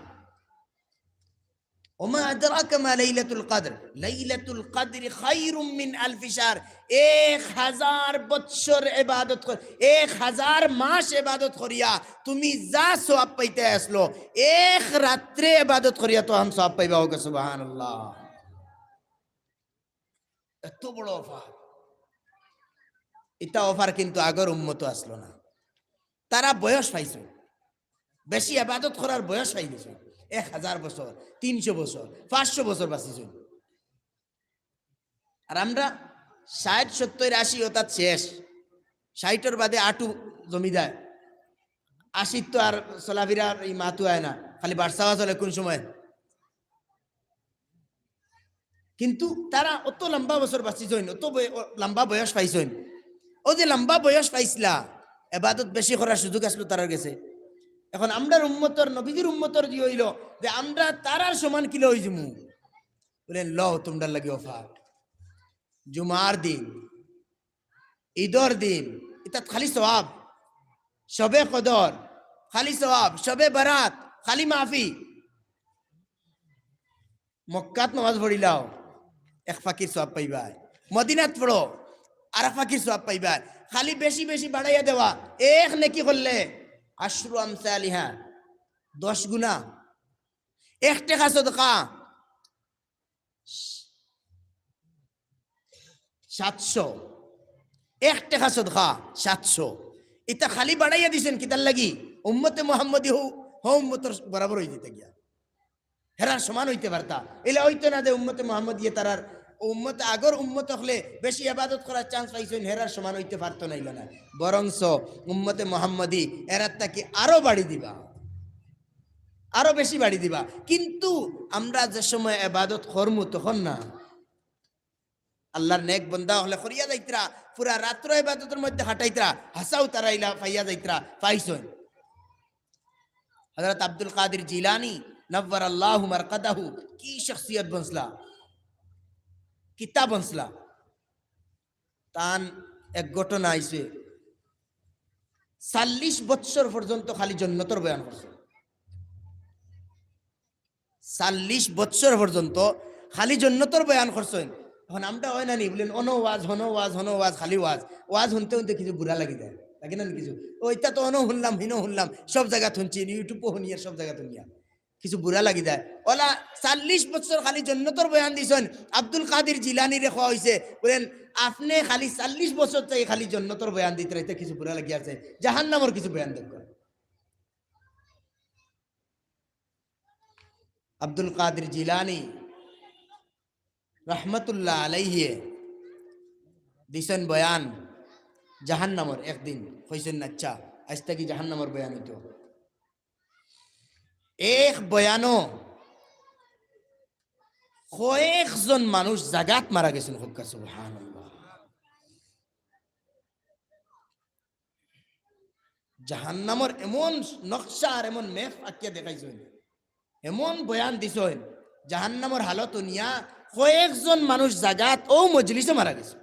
"ওমা আদরাকা মা লাইলাতুল কদর, লাইলাতুল কদরি খায়রুম মিন আলফি শাহর।" এক হাজার বৎসর ইবাদত কর-, এক হাজার মাস ইবাদত করিয়া তুমি যা সওয়াব পাইতে আসলো, এক রাত্রে ইবাদত করিয়া তো আম সওয়াব পাইবা। হোক সুবহানাল্লাহ। এত বড় offer। ইতা offer কিন্তু আগর উম্মতো আসলো না। তারা বয়স পাইছে, বেশি ইবাদত করার বয়স পাই গেছে। এক হাজার বছর, তিনশো বছর, পাঁচশো বছর বাঁচিছে। আর আমরা ষাইট, সত্তইর, আশি অর্থাৎ শেষ। ষাইটর বাদে আটু জমি যায়, আশিত তো আর চলাফিরার ই মাতু আয় না, খালি বাড়ছাওয়া চলে কোন সময়। কিন্তু তারা অত লম্বা বছর বাঁচিছইন, অত বয়-, অ-, লম্বা বয়স পাইছইন। অউ যে লম্বা বয়স পাইছলা, এবাদত বেশি করার সুযোগ আসলো তারার গেছে। এখন আমরার উম্মতর, নবীজির উম্মতর যে অইলো যে আমরা তারার সমান কিলা অইযিমু? বলেন, "লও, তুমরার লাগি offer।" জুমার দিন, ঈদর দিন, ইতাত খালি সওয়াব। শবে কদর, খালি সওয়াব। শবে বারাত, খালি মাফি। মক্কাত নমাজ পড়িলাও, এক ফাকির সওয়াব পাইবায়। মদিনাত পড়ো, আর এক ফাকির সওয়াব পাইবায়। খালি বেশি বেশি বাড়াইয়া দেওয়া, এক নেকি করলে আশরু আমসালিহা, দশ গুনা। এক টেকা সদকা, সাতশো। এক টেকা সদকা, সাতশো। ইতা খালি বাড়াইয়া দিছইন কিতার লাগি? উম্মতে মুহাম্মদী হউ, হউ উম্মতর বরাবর অইযিতা গিয়া। হেরার সমান অইতে পারতা। ইলা অইতো না যে উম্মতে মুহাম্মদীয়ে তারার উম্মত, আগর উম্মত অকলে বেশি ইবাদত করার chance পাইছইন, হেরার সমান অইতে পারতো নাইলা না। বরঞ্চ উম্মতে মুহাম্মদী এরার থাকি আরো বাড়ি দিবা, আরো বেশি বাড়ি দিবা। কিন্তু আমরা যে সময় ইবাদত করমু তখন না। আল্লাহর নেক বন্দা অকলে করিয়া যাইতরা, পুরা রাত্র ইবাদতর মধ্যে কাটাইতরা, হাছাউ তারা ইলা পাইয়া যাইতরা, পাইছইন। হযরত আব্দুল কাদির জিলানী নব্বরাল্লাহু মারকাদাহু কি শখসিয়ত বনছলা, কিতা বনছলা। তান এক ঘটনা আইছে, চল্লিশ বৎসর পর্যন্ত খালি জন্নতর বয়ান করছে। চল্লিশ বৎসর পর্যন্ত খালি জন্নতর বয়ান করছইন। এখন আমরা অয় না নি, বলেন, অনো ওয়াজ, হনো ওয়াজ, হনো ওয়াজ, খালি ওয়াজ। ওয়াজ হুনতে হুনতে কিছু বুড়া লাগি যায়, লাগে না নি কিছু? ও, ইতা তো অনো হুনলাম, হিনো হুনলাম, সব জাগাত হুনছি, YouTube-ও হুনিয়ার, সব জাগাত হুনিয়ার। কিছু বুড়া লাগি যায়। অলা চল্লিশ বছর খালি জন্নতর বয়ান দিছইন। আব্দুল কাদির জিলানীরে কওয়া অইছে, বলেন, "আপনে খালি চল্লিশ বছর থাকি খালি জন্নতর বয়ান দিতরা, ইতা কিছু বুড়া লাগি আছে, জাহান্নামর কিছু বয়ান দেউক্কা।" আব্দুল কাদির জিলানী রহমতুল্লাহ আলাইহি দিছইন বয়ান জাহান্নামর। একদিন কইছইন, "আচ্ছা, আইজ থাকি জাহান্নামর বয়ান অইতো।" এক বয়ানো কয়েকজন মানুষ জাগাত মারা গেছইন। হোক সুবহানাল্লাহ। জাহান্নামর এমন নকশা আর এমন map আঁকিয়া দেখাইছইন, এমন বয়ান দিছইন, জাহান্নামর হালত হুনিয়া কয়েকজন মানুষ জাগাত অউ মজলিসো মারা গেছে,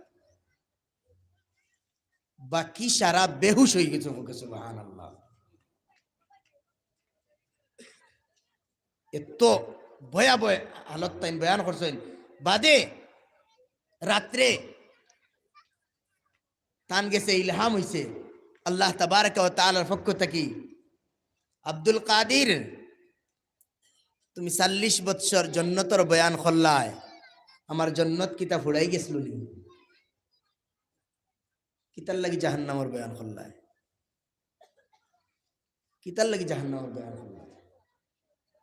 বাকি সারা বেহুশ অইগেছে। হোক সুবহানাল্লাহ। এত ভয়াবহ হালত তাইন বয়ান করছইন। বাদে রাত্রে তান গেছে ইলহাম অইছে আল্লাহ তাবারাকা ওয়া তাআলার পক্ষ থাকি, "আব্দুল কাদির, তুমি চল্লিশ বৎসর জন্নতর বয়ান করলায়, আমার জন্নত কিতা ফুড়াই গেছিল নি? কিতার লাগি জাহান্নামর বয়ান করলায়? কিতার লাগি জাহান্নামর বয়ান করলায়?"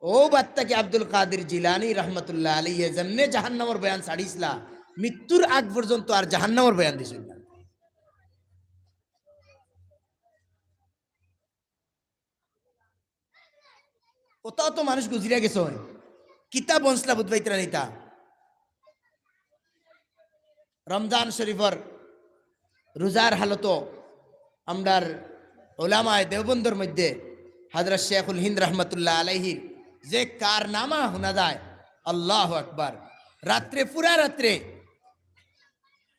ও বাত্তাকে আব্দুল কাদির জিলানী রহমতুল্লাহ আলাইহি যেমনে জাহান্নামর বয়ান ছাড়িছলা, মৃত্যুর আগ পর্যন্ত আর জাহান্নামর বয়ান দিছইন না। অত অত মানুষ গুজরিয়া গেছইন, কিতা বনছলা বুঝবাইতরা নিতা। রমজান শরীফর রোজার হালতো আমরার ওলামায়ে দেওবন্দর মধ্যে হযরত শেখুল হিন্দ রহমতুল্লাহ আলাইহির যে কারনামা হুনা যায়, আল্লাহু আকবার। রাত্রে, পুরা রাত্রে,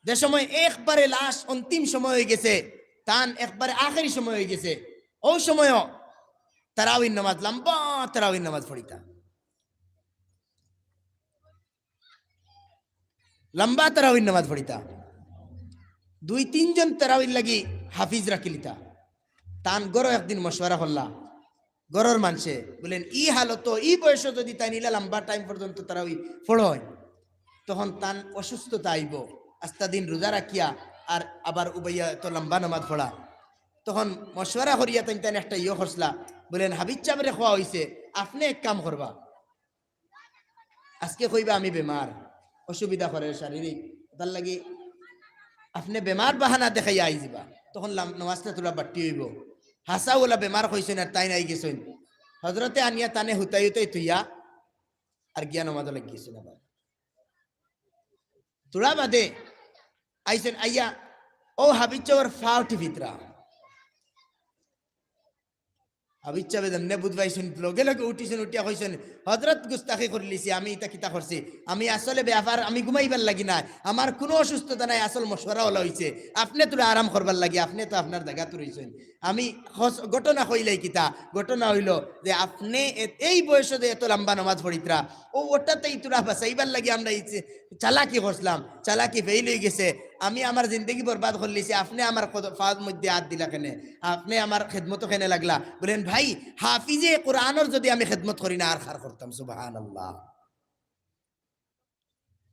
যে সময় একবারে লাস্ট অন্তিম সময় অইগেছে, তান একবারে আখেরি সময় অইগেছে, অউ সময়ও তারাবির নামাজ, লম্বা তারাবির নামাজ পড়িতা। লম্বা তারাবির নামাজ পড়িতা। দুই তিনজন তারাবির লাগি হাফিজ রাখিলিতা। তান ঘরো একদিন মশওয়ারা করলা, ঘরর মানষে বলেন, "ই হালতো, ই বয়সো যদি তাইন ইলা লম্বা টাইম পর্যন্ত তারাবি পড়ইন, তখন তান অসুস্থতা আইবো, আস্তা দিন রোজা রাখিয়া আর আবার উবাইয়া এত লম্বা নামাজ পড়া।" তখন মশওয়ারা করিয়া তাইন, তাইন একটা ইয়ে করছলা, বলেন, "হাফিজ সাবরে কওয়া অইছে, আপনে এক কাম করবা, আজকে কইবা আমি বেমার, অসুবিধা করের শারীরিক, তার লাগি আপনে বেমার বাহানা দেখাইয়া আইযিবা, তখন লাম-, নামাজটা থুড়া বাড়তি অইবো।" হাছাউ অলা বেমার কইছইন আর তাইন আইগেছইন। হজরতে আনিয়া তানে হুতাই হুতাই থইয়া আর গিয়া নামাজো লাগিগেছইন। আবার থুড়া বাদে আইছইন, আইয়া অউ হাফিজ সাবর ফাও টিপিতরা। হাফিজ সাবে যেমনে বুঝ পাইছইন, লগে লগে উঠিছইন, উঠিয়া কইছইন, "হজরত, গুস্তাখি করিলিছি, আমি ইতা কিতা করছি? আমি আসলে বেয়াপার, আমি ঘুমাইবার লাগি নায়, আমার কুনু অসুস্থতা নাই, আসল মশওয়ারা অলা অইছে, আপনে থুড়া আরাম করবার লাগি, আপনে তো আপনার জাগাত রইছইন।" আমি হস-, ঘটনা কইলাই কিতা, ঘটনা অইলো যে আপনে এ-, এই বয়সো যে এত লম্বা নামাজ পড়িতরা, অউ অটাতেই থুড়া বাঁচাইবার লাগি আমরা এই চে-, চালাকি করছলাম, চালাকি ফেইল অইগেছে। আমি আমার জিন্দেগি বরবাদ করিলিছি, আপনে আমার কদ-, ফার মধ্যে আত দিলা কেনে? আপনে আমার খেদমতো কেনে লাগলা? বলেন, "ভাই, হাফিজে কোরআনর যদি আমি খেদমত করি না, আর কার করতাম?" সুবহানাল্লাহ।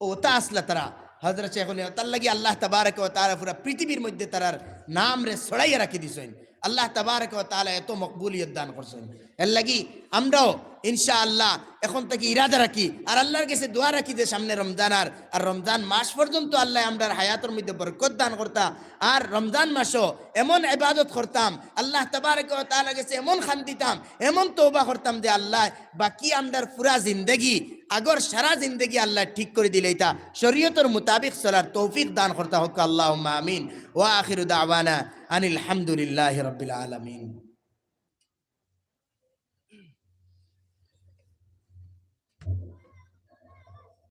অতা আছলা তারা, হজরত শেখুল হিন্দ, তার লাগি আল্লাহ তাবারাকা ওয়া তাআলা পুরা পৃথিবীর মধ্যে তারার নামরে ছড়াইয়া রাখি দিছইন। আল্লাহ তাবারাকা ওয়া তাআলা এত মকবুলিয়ত দান করছইন। এর লাগি আমরাও ইনশাআল্লাহ এখন থাকি ইরাদা রাখি, আর আল্লাহর গেছে দোয়া রাখি যে সামনে রমজান আর, আর রমজান মাস পর্যন্ত আল্লায় আমরার হায়াতর মধ্যে বরকত দান করতা, আর রমজান মাসো এমন ইবাদত করতাম, আল্লাহ তাবারাকা ওয়া তাআলার গেছে এমন কান্দিতাম, এমন তওবা করতাম যে আল্লায় বাকি আমরার পুরা জিন্দেগি, আগর সারা জিন্দেগি আল্লায় ঠিক করি দিলাইতা, শরীয়তর মোতাবিক চলার তৌফিক দান করতা হউক্কা, আল্লাহুম্মা আমিন। ওয়া আখিরু দাওয়ানা আনিল হামদুলিল্লাহি রাব্বিল আলামিন।